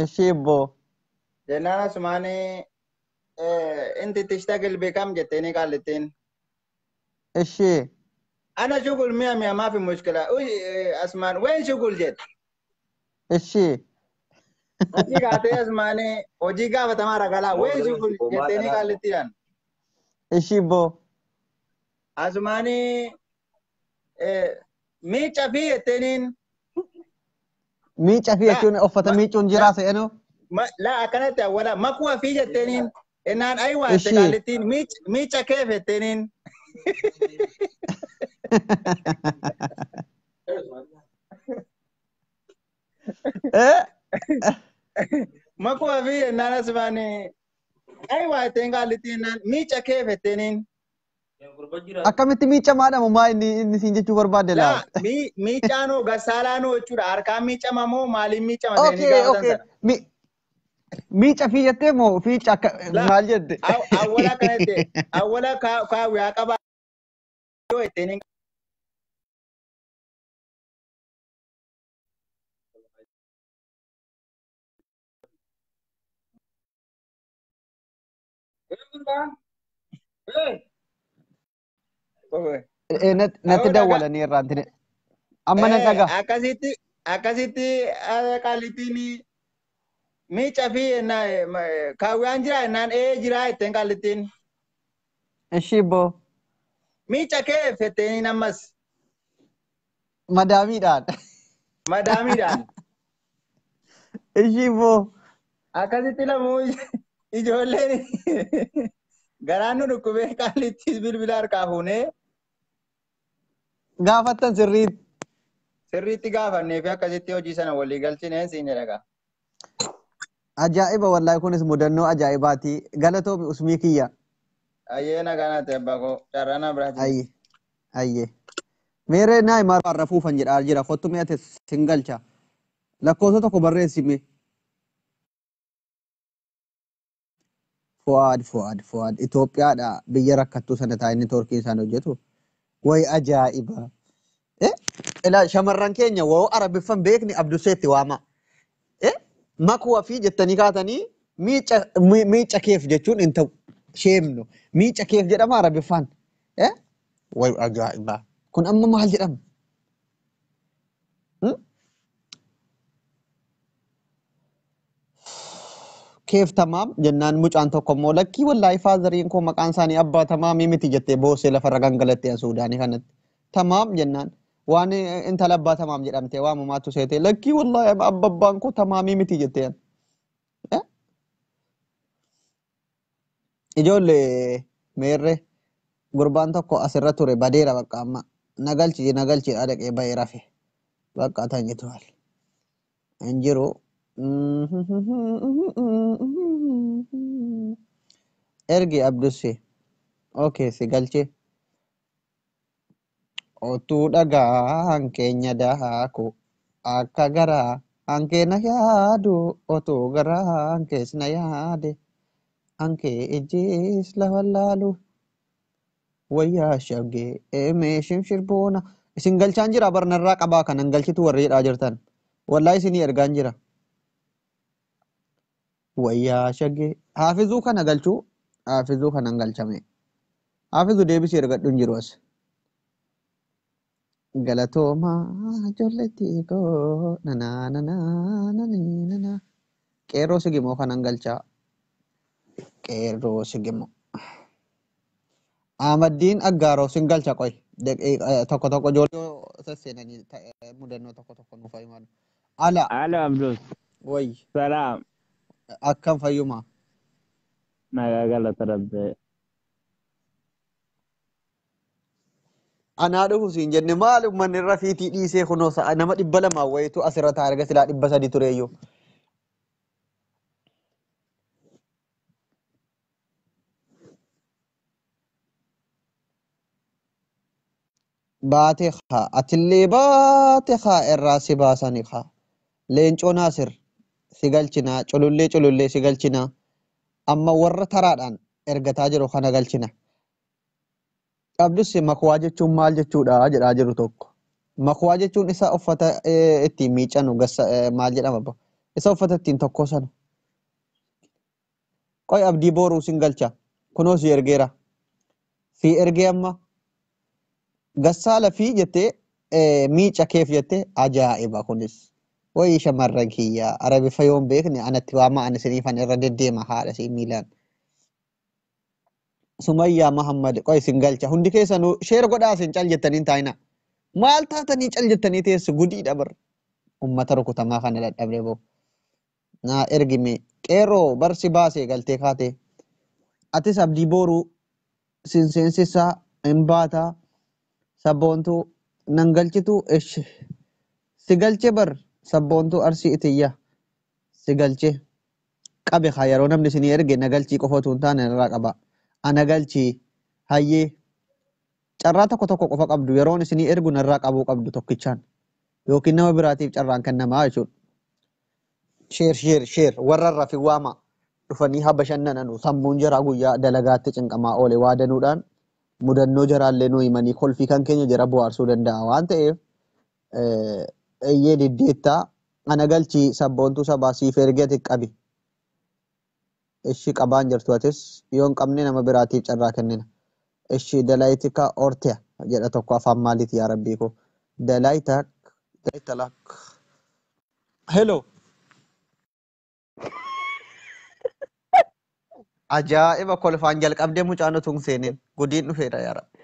Ishii ibboo. Jennaan asumaan inti tishtagil beekam jetteeni qaallittiin. Ishii. أنا شغل مية مية ما في مشكلة أسمان وين شغل جد؟ إيشي أجي قاتي أسماني وجي قافة تمارا قلا وين شغل جدتني قال لي إيشي بو أسماني ميتش في التنين ميتش في يكون أفتا ميتش جراسة إنه ما لا كانت ولا ما كوا في التنين إن أنا أيوة قالتين ميتش كيف التنين ما كوا في إن أنا سمعني أيوة تنقالتين ميتش كيف التنين Akkamitti miicamaadha maa inni siin jechuu barbaade laa? Miicaanoo gasaalaanoo jechuudha. Harkaan miicama moo maaliin miicama? Okay, okay. Miica fi jettee moo fiica akka maal jette? Awwala kana jette awwala kaawwiyaa qabaa yoo jetteen. Natti dawwalanii irraan amma nan dhagaa. Akkasitti qaallittiin miica fi kaawwiyaan jira jennaan ee jira jetteen qaallittiin. Ishii boo. Miica kee fetteeniin ammas. Madaamiidhaan. Madaamiidhaan. Ishii boo. Akkasitti lamuu ijoolleen garaan nu dhukkubee qaallittis bilbila harkaa fuunee. Gaafattan sirriitti. Sirriitti gaafannee fi akkasitti hojii sana walii galchinee siin jedha. Ajaa'iba wallaahi kunis mudannoo ajaa'ibaati. Galatoomi usmii kiyya. Ayyee nagaa naatti abbaa koo carraa na biraati. Ayyee ayyee. Meeree naa himaa rafuufan jedhaa jira. Kottu mee ati sin galcha. Lakkoofsa tokko barreessi mee. Fu'aad Fu'aad Fu'aad Itoophiyaadha biyya rakkattuu sana taa'ee neetwoorkii isaan hojjetu. Wayi ajaa'iba! Ilaa shamarran keenya woo arabiffan beekni Abduseetti waama. Makuwa fi jettanii kaatanii miica miica keef jechuun hin ta'u. Sheemnu miica keef jedhama arabiffaan. Wayi ajaa'iba! Kun amma maal jedhama? Keef tamaam jennaan mucaan tokko immoo lakkii wallaahi faazariin koo maqaan isaanii abbaa tamaamii miti jettee boossee lafarra gangalattee Suudaanii kanatti. Tamaam jennaan waan intala abbaa tamaam jedhamtee waamamaatu seetee lakkii wallaahi abba abbaan koo tamaamii miti jettee. Ijoollee meerre gurbaan tokko asirra ture badeera bakka amma nagalchi nagalchi dhaqee bahee rafe bakka tanyitu haal hin jiru. Ergi Abdusse. Okay, si galche. Otuu dhagaan keenya daaku akka garaa hankee na yaadu otuu garaa hankees na yaade hankee ijjiis lafa laalu wayyaa shaggee eemee shimshirboona. Isin galchaan jira barnarraa qabaa kanan galchitu warri jedhaa jirtan. Wallaa isinii ergaan jira. Wayyaa shaggee. Haafizuu kana galchuu haafizuu kanan galchame. Haafizuu deebisii ergadhu hin jiru as. Galatoomaa ijoolleetti koo nanaa nanaa nanii nanaa. Qeerroo sigimoo kanan galchaa. Qeerroo sigimoo. Ahmaddiin Aggaaroo sin galcha qoy. Tokko tokko ijoollee sasseenanii mudannoo tokko tokko nuuf himan. Ala Alo Abdus, wayi salaam. Akkam fayyuma. Nagaa galata rabbee. Anaa dhufu siin jenne maal uummanni irra fiitii dhiisee kunoo sa'a nama 200 wayitu asirra ta'a erga silaa 300 tureeyyuu. Baate haa atillee baate haa irraa si baasani haa. Leencoo Naasir si galchinaa culullee culullee si galchinaa amma warra taraadhaan ergataa jiru kana galchina. Abdus makuwaa jechuun maal jechuudha jedhaa jiru tokko. Makuwaa jechuun isa uffata ittiin miicanu gassa maal jedhama abbo? Isa uffata ittiin tokko sana. Qoy abdii booruu sin galcha. Kunoo si ergeera. Si ergee amma gassaa lafii jettee miica keef jettee ajaa'iba kunis. Wayii shamarran kiyyaa arabifa yoon beekne anatti waama ani isiniifan irra deddeema haadha sii miilaan. Sumayyaa Mahammad qoy isin galcha hundi keessanuu sheer godhaa isin cal jettanii hin taa'ina. Maal taatanii cal jettanii teessu gudiidha bar. Ummata rukutamaa kana dadhabdee boo. Naa ergime qeerroo barsi baasee galtee kaate. Atis abdii booruu sin seensisaa hin baataa sabboontuu nan galchitu eshi. Si galche bar sabboontuu arsii itiyya. Si galche qabe haa yeroo namni isinii erge na galchii qofa otoo hin taane narraa qaba. Ana galchii hayyee carraa tokko tokko qofa qabdu yeroon isinii ergu narraa qabuu qabdu tokkichaan yookiin nama biraatiif carraan kennamaa jechuudha. Sheer sheer sheer warra irra fi waama dhufanii haa bashannananu sammuun jaraa guyyaa dalagaatti cinqamaa oole waa danuudhaan mudannoo jaraallee nu himanii kolfii kan keenya jara bohaarsuu danda'a waan ta'eef eeyyee diddeettaa ana galchii sabboontuu sabaa siif ergee ati qabi. Ishi qabaan jirtu atis yoo hin qabne nama biraatiif carraa kennina. Ishi dalaayitika ortiya jedha tokko afaan maaliiti yaa rabbii koo. Dalaayitak dalaayitalak. Hello. Ajaa'iba kolfaan jalqabdee mucaan utuu hin seenin gudiin dhufeera yaa rabbi.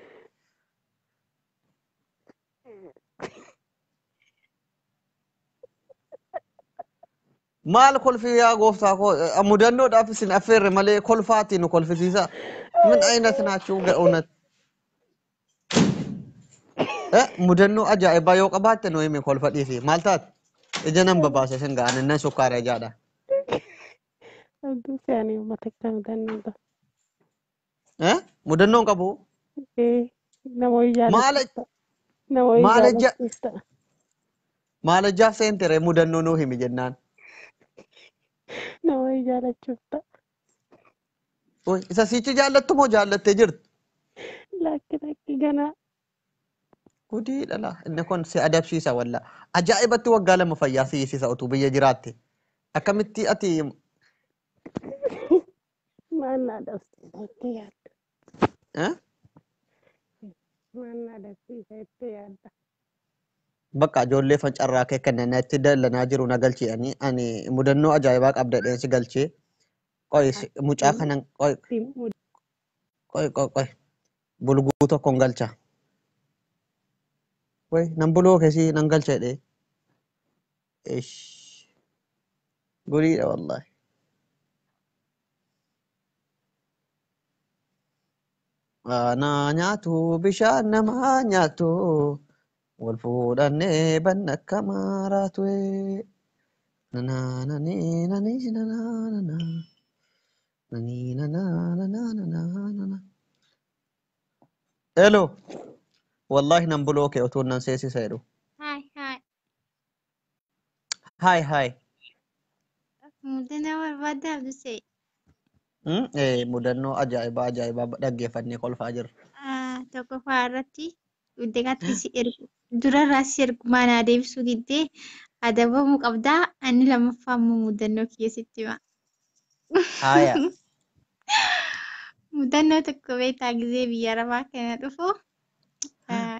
Maal kolfii yaa gooftaa koo mudannoodhaaf isin affeerre malee kolfaati nu kolfisiisa. Min ayinat naachuu ga'uunat. Mudannoo ajaa'ibaa yoo qabaatte nu himi kolfa dhiisi. Maal taate? Ija nan babaase isin ga'an innan sukkaara ijaadha. Abduu ani uummata kana mudannoo qaba. Mudannoo hin qabu? Nama wayyaa Maal jaallattu. Nama wayii Maal ejja jaalachuuf ta'a. maal ejjaaf seentere mudannoo nuu himi jennaan. Nama wayii jaalachuuf ta'a. Oi, isa siichi jaallattu moo jaallattee jirtu? Lakki lakki ganaa. Gudii dhala. Inni kun si adabsiisa walla. Ajaa'ibatti waggaa 2 fayyaa si hiisisa utuu biyya jiraatte. Akkamitti ati Maal na adabsiisa jettee yaadda? eh? Maal na adabsiisa jettee yaadda? Bakka ijoollee fancarraa kee kanneen itti dallanaa jiru na galchee ani mudannoo ajaa'ibaa qabda dheensi galchee. Qoy mucaa kanan qoy Akkamitti qoy qoy qoy bulguu tokkoon galcha. Qoy nan buloo keessi nan galcha jedhee. Ish gudiidha wallaahi. Aanaa nyaatu bishaan namaa nyaatu wal fuudhannee banna akka maaraatu. Nanaa nanii nanii nanaa nanaa nanii nanaa nanaa nanaa nanaa. Hello. Wallahi nan buloo kee utuu nan seensisa jedhu. Hi, hi. Hi hi. Mudannoo barbaaddaa Abdusee. Mudannoo ajaa'ibaa ajaa'ibaa dhaggeeffannee kolfaa jirra. Tokkoffaa irratti guddinatti si ergu durarraa si ergu maanaa deebisuu diddee adabamuu qabdaa. Inni lammaffaa immoo mudannoo kiyya sitti hima. Haaya. Mudannoo tokko beektaa gizee biyya arabaa kana dhufu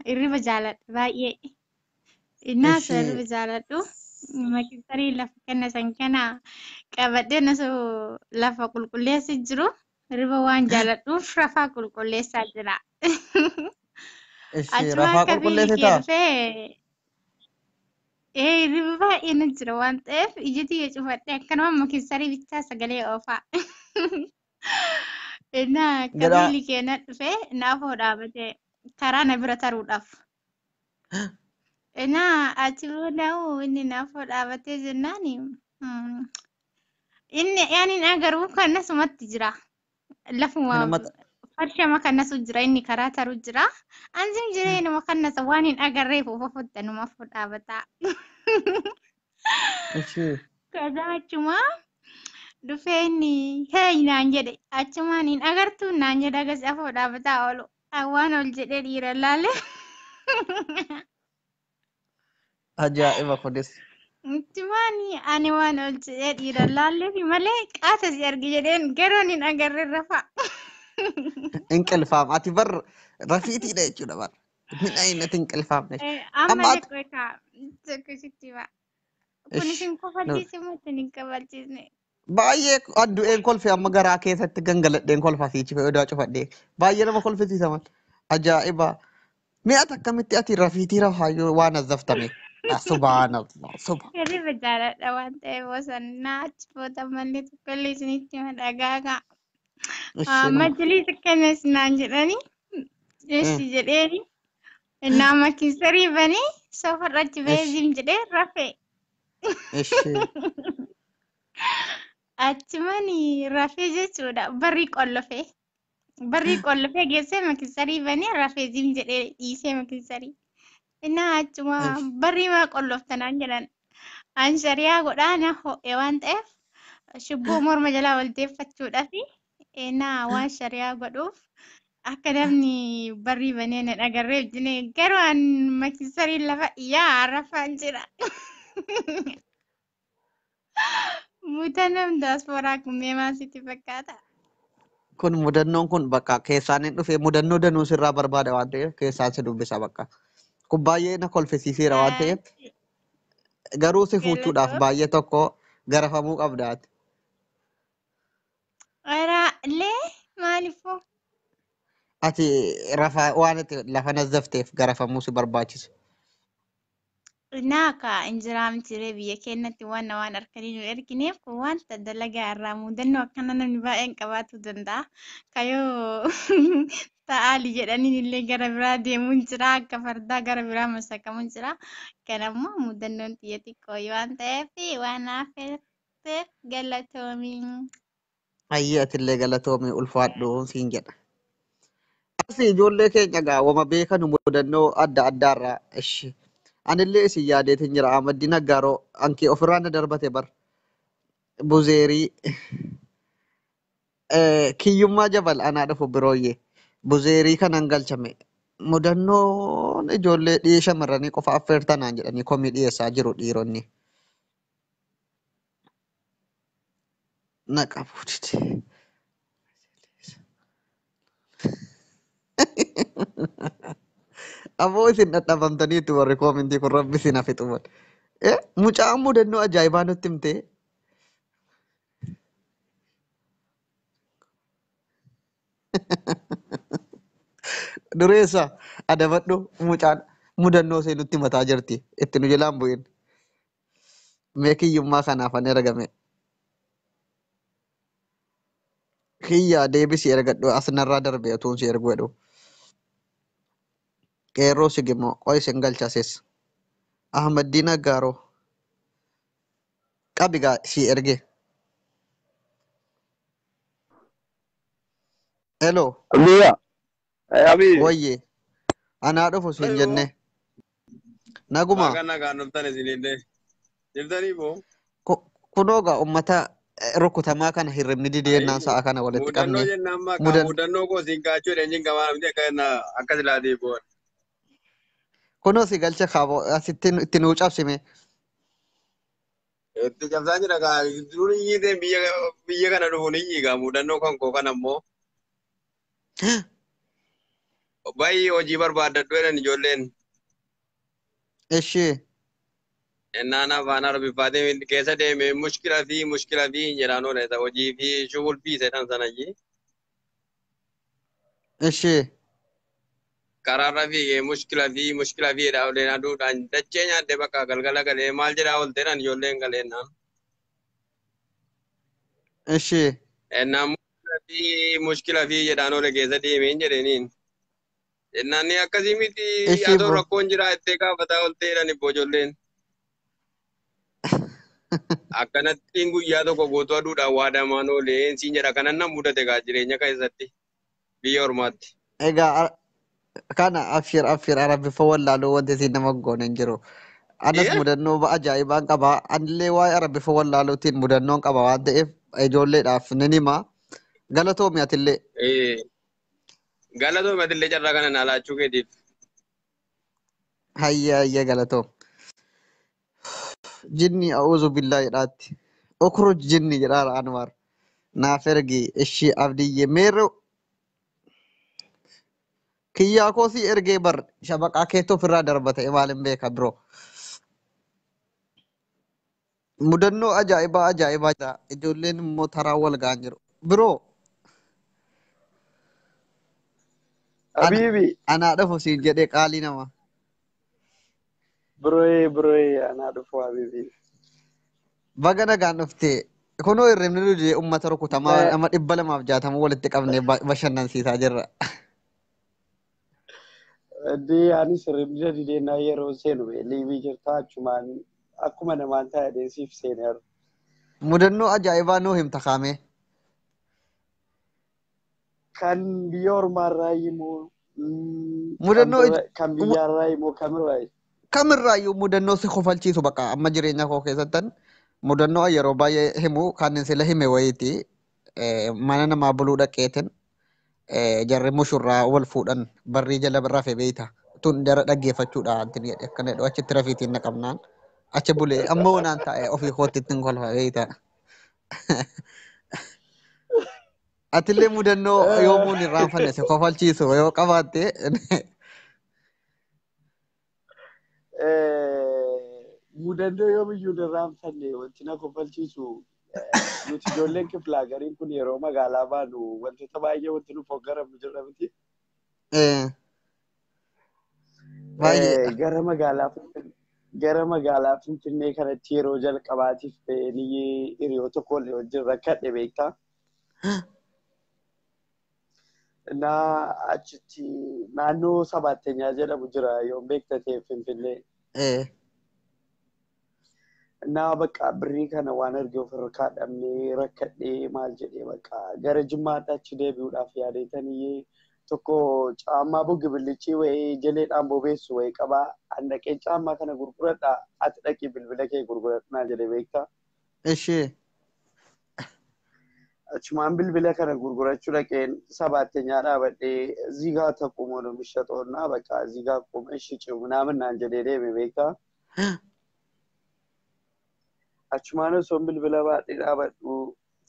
hirriba jaaladha baay'ee. Innaas hirriba Ishii jaaladhu. Makisarii lafa kana san kana qabadhee osoo lafa qulqulleessa jiru hirriba waan jaaladhuuf rafaa qulqulleessaa jira. Ishii Achuma rafaa akka fiilii kee qulqulleessitaa? dhufee hirriba baay'ee na jira waan ta'eef ija tiyya cufadhee akkanuma makisarii bichaa sagalee oofaa. Innaa akka Jedhaa fiilii kee na dhufee naafoo dhaabatee karaa na bira taruudhaaf. Innaa achi booda inni naafoo dhaabatee jennaani inni ani agaruu kanasumatti jira. Lafuma hinuma farshama kanasu jira inni karaa taru jira. Ansim jireenuma kanasa waan hin agarreef ufa fudhanuma afoo dhaabataa. Ishii Kaza achuma dhufee inni hey naan jedhe achumaan hin agartuu naan jedhe agas afoo dhaabataa oolu. Waan ol jedhee dhiira laale. Ajaa'iba kunis. Achumaan ani waan ol jedhee dhiira laalleefi malee qaata si argi jedheen garuu hin agarre rafa. Inqilfaam ati bar rafiitiidha jechuudha bar. Midhaayinatti inqilfaamne. Amma Amma ati xiqqoo egaa tokko sitti hima. Kun ish isin kofalchiise moo isin hin kofalchiisne? Baay'ee addu'een kolfe amma garaa keessatti gangaladheen kolfa siichi odaa cufadhee baay'ee nama kolfisiisa mal. Ajaa'iba. Mi'ata akkamitti ati rafiitii rafaayyuu waan azzaftame. Subhaanallah subhaan. Hirriba jaaladha waan ta'eef bosannaa achi booda mallee tokkollee isinitti hima dhagaagaa. Isheenuma. Majliis akkanas naan jedhani eessi jedheeni innaa makiisarii banii sofarra achi Ish beezim jedhee rafe. Ishee. Achumani rafee jechuudha barrii qollofee. Barrii qollofee geessee makiisarii banee rafee zim jedhee dhiisee makiisarii. Innaa achuma Ish barrii maa qolloftanaan jedhan. An shari'aa godhaa na ho'e waan ta'eef shibboo morma jalaa wal deeffachuudhaaf innaa waan shari'aa godhuuf akka namni barrii banee na dhagarree wajjin garuu an makiisarii lafa yaa rafaan jira. Mudannoon daasporaa kun mee maal sitti fakkaata? Kun mudannoon kun bakka keessaan hin dhufee mudannoo danuu sirraa barbaada waan ta'eef keessaan si dubbisa bakka. Kun baay'ee na kolfisiiseera waan ta'eef garuu si fuuchuudhaaf Galatoo. baay'ee tokko garafamuu qabda ati. Ora lee maaliifoo? Ati rafaa waan itti lafa nazzafteef garafamuu si barbaachisa. Naa ka injiraa miti biyya keenyatti waan waan harkanii nu ergineef kun wanta dalagaa irraa mudannoo akkana namni baay'een qabaachuu danda'a. Kayoo ta'aali jedhaniin illee gara biraa deemuun jira akka fardaa gara biraa masakamuun jira. Kanammoo mudannoon xiyya xiqqoo waan ta'eef waan hafeef galatoomi. Ayyee atillee galatoomii ulfaadhu siin jedha. Akkasii ijoollee keenya gaa wama beekanu mudannoo adda addaarraa ishi. Anillee isin yaadeetiin jira Ahmaddiin Aggaaroo ankee ofirraa na darbate bar. Buzeerii kiyyummaa jabal anaa dhufu birooyyee. Buzeerii kanan galchame. Mudannoon ijoollee dhiyee shamarranii qofa affeertanaan jedhanii komii dhiyeessaa jiru dhiironni. Na qabu dide. Aboo isin dhadhabamtaniitu warri koomintii kun rabbi isin hafi xuman. Mucaan mudannoo ajaa'ibaa nutti himte. Dureessa adabadhu mucaan mudannoo ishee nutti mataa jirti. Itti nu jalaan bu'in. Mee kiyyummaa kanaaf ani ergame. Kiyyaa deebisii ergadhu as narraa darbe utuun si ergu jedhu. Qeerroo sigimoo qoy isin galchasis. Ahmaddiin Aggaaroo qabi gaa si erge. Hello Abiyya. Abiy. wayye anaa dhufu siin jenne. Naguma Baga nagaan dhuftan isinillee. Jirtanii boo? Kunoo gaa ummata rukutamaa kana hirribni dideenaan sa'a kana walitti Mudannoo qabne. jennaan maqaa Mudan mudannoo koo siin kaachuu jedheen jin gamaa namni akka akka silaatii boon. Kunoo si galcha kaaboo asitti itti nuu cabsime. Itti cabsaa jira kaa dur iyyitee biyya biyya kana dhufuun iyyi gaa mudannoo kan koo kana immoo baay'ee hojii barbaadadhu jedhan ijoolleen. Ishee Ennaan afaan Arabiffaatiin keessa deeme mushkila fi jedhaan oole hojii fi shughul fi jedhan sanayyi. Ishee Karaarra fiigee mushkila fi jedhaa oleen aduudhaan dachee nyaadde bakka galgala galee maal jedhaa oolte jedhan ijoolleen galeennaan. Ishee Ennaan mushkila fi jedhaan oole keessa deemeen jedheniin. Ennaan ni akkasii miti Ishee adoo bro. rakkoon jira jettee gaafataa oolte jedhan ibboo ijoolleen. Akkanattiin guyyaa tokko guutuu aduudhaan waadamaan oolee siin jedha kanan nan mudate gaa jireenya keessatti biyya ormaatti. Egaa kana abshir abshir Arabiffa wallaaluu wanti isin nama goone hin jiru. Anas mudannoo ajaa'ibaan qaba. Anillee waa'ee Arabiffa wallaaluutiin mudannoon qaba waan ta'eef ijoolleedhaaf nin hima. Galatoomi atillee. Galatoomi atillee carraa kana naa laachuu keetiif. Hayya hayya galatoom. Jinni a'uuzu billaa jedhaatti. Ukruj jinni jedhaara Anwaar. Naaf ergi ishii abdiyyee meerre kiyyaa koo si ergee bar shabaqaa keetti ofirraa darba ta'e maalin beeka biroo. Mudannoo ajaa'ibaa ajaa'ibaa jira. Ijoolleen immoo taraa wal ga'an jiru. Biroo Habiibi. anaa dhufu siin jedhee qaalii nama. Birooyee birooyee anaa dhufu habiibi. Baga nagaan dhufte. Kunoo hirribni nu dide uummata rukutamaa nama 260 walitti qabnee bashannansiisaa jirra. Addee anis hirribni dideenaa yeroo seenu liibii jirta achumaan akkuma namaan taa'ee siif seeneera. Mudannoo ajaa'ibaa nuu himta kaamee. Kan biyya ormaarraa himu Mudannoo kan biyyaarraa himu kamirraa kamirraayyuu mudannoo si kofalchiisu bakka amma jireenya koo keessattan mudannoo yeroo baay'ee himu kan sila hime wayiiti mana namaa buluu dhaqeetin jarri mushurraa wal fuudhan barrii jala rafe beeyta tun jara dhaggeeffachuudha antin jedhe akkana jedhu achitti rafiitiin naqamnaan achi bulee amma onaan taa'e ofii kootti ittiin kolfa beeyta. Atillee mudannoo yoomuun irraanfanne si kofalchiisu yoo qabaatte Mudannoo yoomiyyuu hin irraanfanne wanti na kofalchiisu nuti ijoolleen kiflaa gariin kun yeroo magaalaa baanu wantoota baay'ee wanti nu foggaramnu jira miti. Baay'eedha. Gara magaalaa Finfinnee kanatti yeroo jalqabaatiif ba'anii hiriyoota tokko waliin wajjin rakkadhe beektaa. Naa achitti naannoo sabaattenyaa jedhamu jira yoon beekta ta'e Finfinnee. Naa bakka birrii kana waan arge ofirra kaadhamnee rakkadhee maal jedhee bakka gara Jimmaatti achi deebi'uudhaaf yaadeetaniyyee Tokko caammaa buggi wayii jaleedhaan bobeessu wayii qabaa. An dhaqee caammaa kana gurguradhaa ati dhaqii bilbila kee gurguradhu naan jedhe beektaa. Ishee. Achumaan bilbila kana gurgurachuu dhaqeen sabaattenyaa dhaabadhee zigaa taqumoo ነው የሚሸጠው እና በቃ እዚህ ጋር ቆመሽ ሽጪው ምናምን naan jedhee deeme beektaa. Achumaan osoon bilbila baadhee dhaabadhu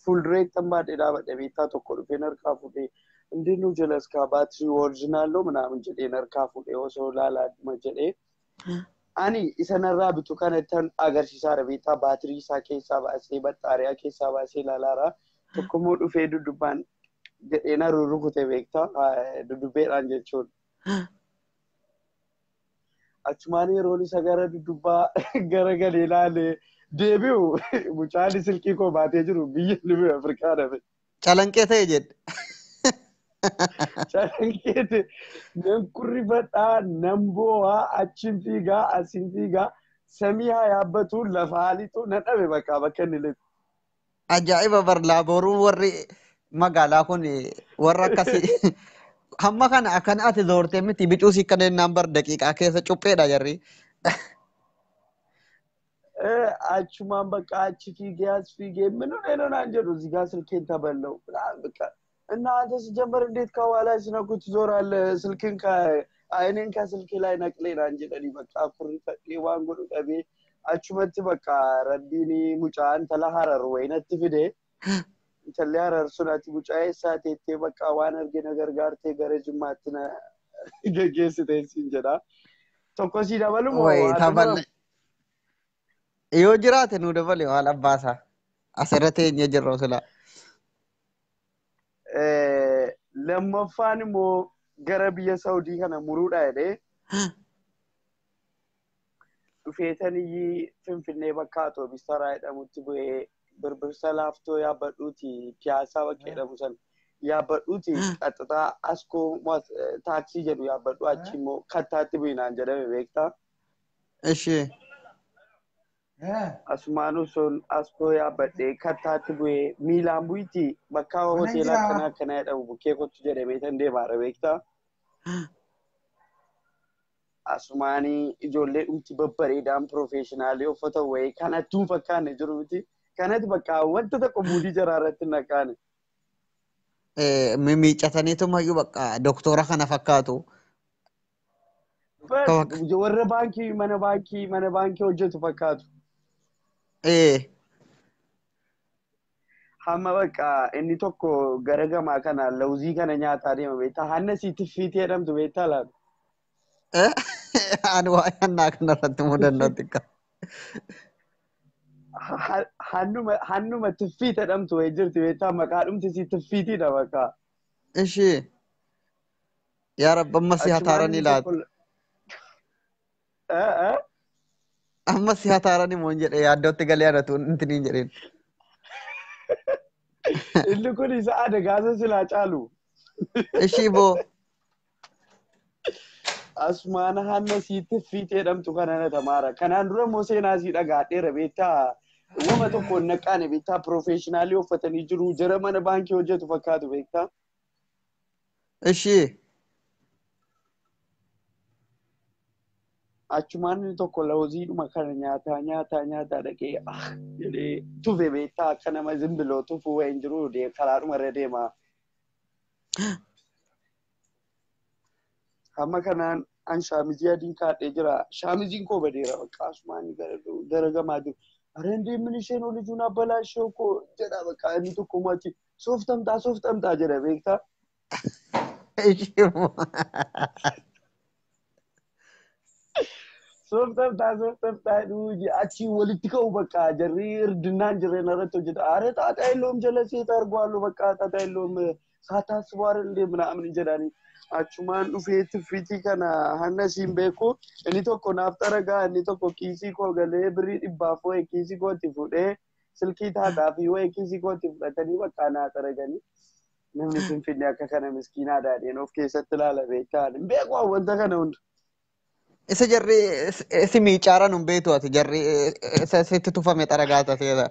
fuuldureettan baadhee dhaabadhe beektaa tokko dhufeen harkaa fuudhee እንዴት ነው ጀለስካ ባትሪ ኦሪጂናል ነው ምናምን jedheen harkaa fuudhee osoo laalaadhuma jedhee ani isa narraa bitu kanattan agarsiisaadha beektaa baatirii isaa keessaa baasee baxxaariyaa keessaa baasee ilaalaara. Tokkommoo dhufee duddubbaan jedhee na rurrukute beektaa dudubbeedhaan jechuudha. Achumaan yeroon isa gara duddubbaa gara galee ilaalee deebi'u mucaan silkii koo baatee jiru biyya Libii Afrikaa dhabe. Calanqee ta'e jedhe. Calanqeete nan kurrifadhaa nan boo'aa achiin fiigaa asiin fiigaa samii haa yaabbatu lafa haa lixu nan dhabe bakka bakka inni lixu. Ajaa'iba bar laaboruun warri magaalaa kun warra akkasii hamma kana akkana ati zoortee miti bicuu si kana jennaan bar daqiiqaa keessa cupheedha jarri. Achumaan bakka achi fiigee as fiigee ምን ሆነህ ነው naan jedhu እዚህ ጋር ስልኬን ተበላው ምናምን በቃ እና አንተ ሲጀመር እንዴት ከኋላ ሲነኩ ትዞራለህ? ስልክን አይኔን ከስልክ ላይ ነቅሌ naan jedhanii bakka kurrifadhee waan godhu dhabee achumatti bakka rabbiin mucaa intala harar wayinatti fide intalli harar sun ati mucaa eessaa teettee bakka waan argina gargaartee gara jimmaatti na geggeessite siin jedha. Tokko sii dabalu moo Wayi haa taballe xumuramu? Yoo jiraate nu dabale waan abbaasaa asirra teenyee jirra silaa. Lammaffaan immoo gara biyya Saudii kana muruudha jedhee dhufeetaniyyii Finfinnee bakka Atoobis taraa jedhamutti bu'ee birbirsa laaftoo yaabbadhuuti piyaasaa bakka jedhamu sana yaabbadhuuti qaxxataa askoo taaksii jedhu yaabbadhu achi immoo kattaatti bu'inaan jedhame beektaa. Ishee. Asumaan osoon askoo yaabbadhee kattaatti bu'ee miilaan bu'iti bakka hoteela akkanaa akkanaa jedhamu bukkee kottu jedhamee tan deemaara beektaa. Asumaanii ijoollee dhumti babbareedaan piroofeeshinaalii uffata wayii kanatti hin fakkaanne jiru miti. Kanatti bakka wanta tokko muudii jaraa irratti hin naqaane. Mimiicataniitumayyuu bakka doktora kana fakkaatu. Bas warra baankii mana baankii hojjetu fakkaatu. Hamma bakka inni tokko gara gamaa kana lawuzii kana nyaataa deema beektaa. Hanna sii tiffiitii jedhamtu beektaa laata? Ani waa'ee hannaa kanarratti mudannoo xiqqaa. Hannuma tiffiit jedhamtu wayii jirti beektaa maqaa dhumti sii tiffiitiidha bakka. Ishee. Yaa Rabbi amma si Achumaan hataaranii inni laata? tokko Amma si hataaranii moo hin jedhe yaaddootti galee anatu intiniin jedheen. Inni kun isa adagaasa silaa caalu. Ishii boo. Asumaan hanna sii tiffiit jedhamtu kana na tamaara. Kanaan dura immoo seenaa sii dhagaadheera beektaa. Wama tokko hin naqaane beektaa piroofeeshinaalii uffatanii jiru jara mana baankii hojjetu fakkaatu beektaa. Ishii. Achumaan inni tokko lawuziidhuma kana nyaataa nyaataa nyaataa dhaqee ah jedhee tufe beektaa akka nama zimbiloo tufuu wayin jiru karaadhuma irra deema. Hamma kanaan an shaamizii adiin kaadhee jira. Shaamiziin koo badeera bakka asumaan gara gamaa jiru. Are እንዴ ምን ishee ነው ልጁን አበላሸው እኮ jedha bakka inni tokko machi sooftamtaa sooftamtaa jedha beektaa. Ishii boo. Sooftamtaa sooftamtaa jedhu achi walitti ka'u bakka jarri irdinnaan jirreen irratti hojjeta. አረ ጣጣ የለውም ጀለሴ ጠርጓሉ በቃ ጣጣ የለውም ሳታስቡ አይደል እንዴ ምናምን jedhanii achumaan dhufee tiffiitii kana hanna siin beeku inni tokko naaf xaragaa inni tokko kiisii koo galee birrii dhibbaaf wayii kiisii kootti fuudhee silkii taataa fi wayii kiisii kootti fudhatanii bakka naa xaraganii namni Finfinnee akka kana miskiinaa daadheen of keessatti ilaala beektaa hin beeku wanta kana hunda. Isa jarri si miicaaran hin beektu ati jarri isa sitti tufame xaragaa taseera.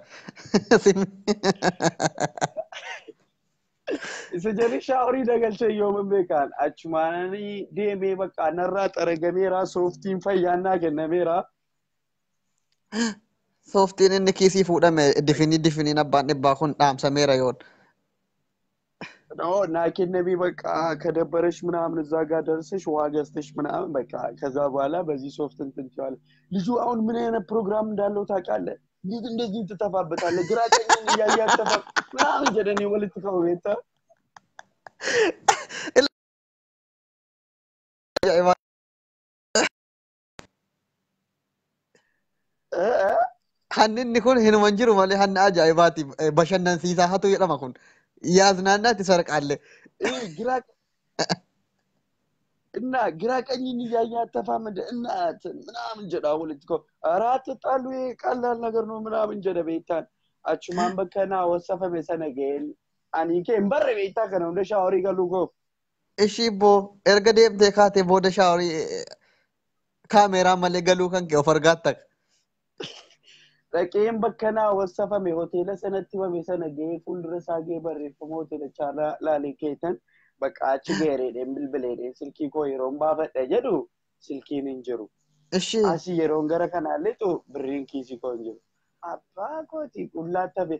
Isa jarri shaaworii dagalchee yooman beekan achumaananii deemee bakka narraa xaragameera sooftiin fayyaan naa kennameera. Sooftiin inni kiisii fuudhame difinii difiniin abbaan dhibbaa kun dhaamsameera yoon. naa kennamee በቃ ከደበረሽ ምናምን እዛ ጋር ደርሰሽ ውሃ ገዝተሽ ምናምን በቃ ከዛ በኋላ በዚህ ሶፍት እንትን ትይዋለሽ። ልጁ አሁን ምን አይነት ፕሮግራም እንዳለው ታውቃለህ? እንዴት እንደዚህ ትተፋበታለህ? ግራ ቀኝን እያየህ አትተፋ ምናምን jedhanii walitti qabu beektaa? Ajaa'ibaa. Hanni inni kun hinuma hin jiru malee hanna ajaa'ibaati. Bashannansiisaa hatu jedhama kun. Yaaznaannaatti sarqaalle. ግራ እና ግራ ቀኝን እያየህ አትተፋም እንደ እናት ምናምን jedha walitti qabu. ኧረ አትጣሉ ይሄ ቀላል ነገር ነው ምናምን jedha beektaan. Achumaan bakka naa wassafame sana ga'een ani kee hin barre beektaa kana hunda shaaworii galuu koo. Ishii boo erga deemtee kaatee booda shaaworii kaameeraa malee galuu kan kee of argaatta. Dhaqeen bakka naa wassafame hoteela sanatti himame sana ga'ee fuuldura isaa ga'ee barreeffama hoteelichaa laalee keetan bakka achi ga'eereedheen bilbileedheen silkii koo yeroon baafadha jedhu silkiin hin jiru. Ishii Asii yeroon gara kanaa lixu birriin kiisii koo hin jiru. Abbaa kooti qullaatti hafe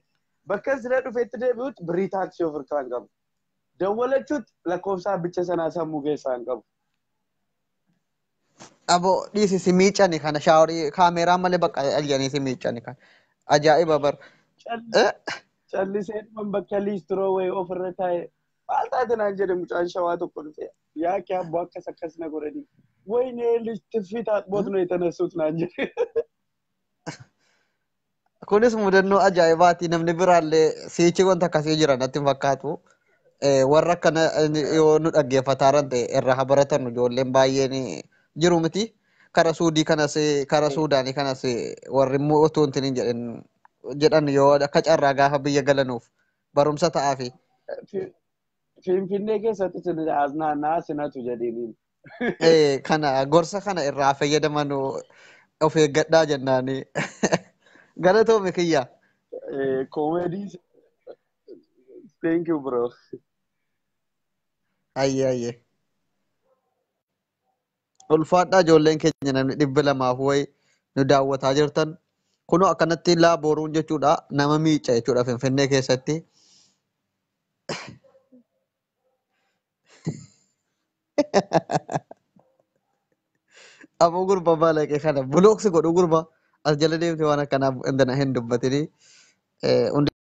bakka sira dhufetti deebi'utti birrii taaksii of harkaa hin qabu. Dawwalachuutti lakkoofsa abbicha sanaa sammuu keessaa hin qabu. Aboo dhiisi si miicani kana shaaworii kaameeraa malee bakka aljanii si miicani kana. Ajaa'iba bar. Callisee dhuman bakka liistiroo wayii ofirra taa'e maal taate naan jedhe mucaan shawaa tokko dhufe yaa kee abboo akkas akkas na godhanii ወይኔ ልጅ ትፊት አጥቦት ነው የተነሱት naan jedhe. Kunis mudannoo ajaa'ibaati. Namni biraallee siichi wanta akkasii jira natti hin fakkaatu. Warra akkana yoo nu dhaggeeffataaran ta'e irraa haa baratan ijoolleen baay'een jiru miti. Kara Suudii kanas kara Suudaanii kanas warri immoo otoo hin jedhin jedhan yoo akka carraa gaafa biyya galanuuf barumsa ta'aafi. Finfinnee keessatti sin aznaannaa sinatu jedhiniin. Kana gorsa kana irraa fayyadaman of eeggadhaa jennaani. Galatoomi kiyya. Koomedii. Thank you bro. Ayyee ayyee. Ulfaadhaa ijoolleen keenya namni 200 wayi nu daawwataa jirtan. Kunoo akkanatti laaboruun jechuudha nama miica jechuudha Finfinnee keessatti. Aboo gurba baalaqee kana bulooksi godhu gurba as jala deemte waan akkanaa hin dubbatini. Hundi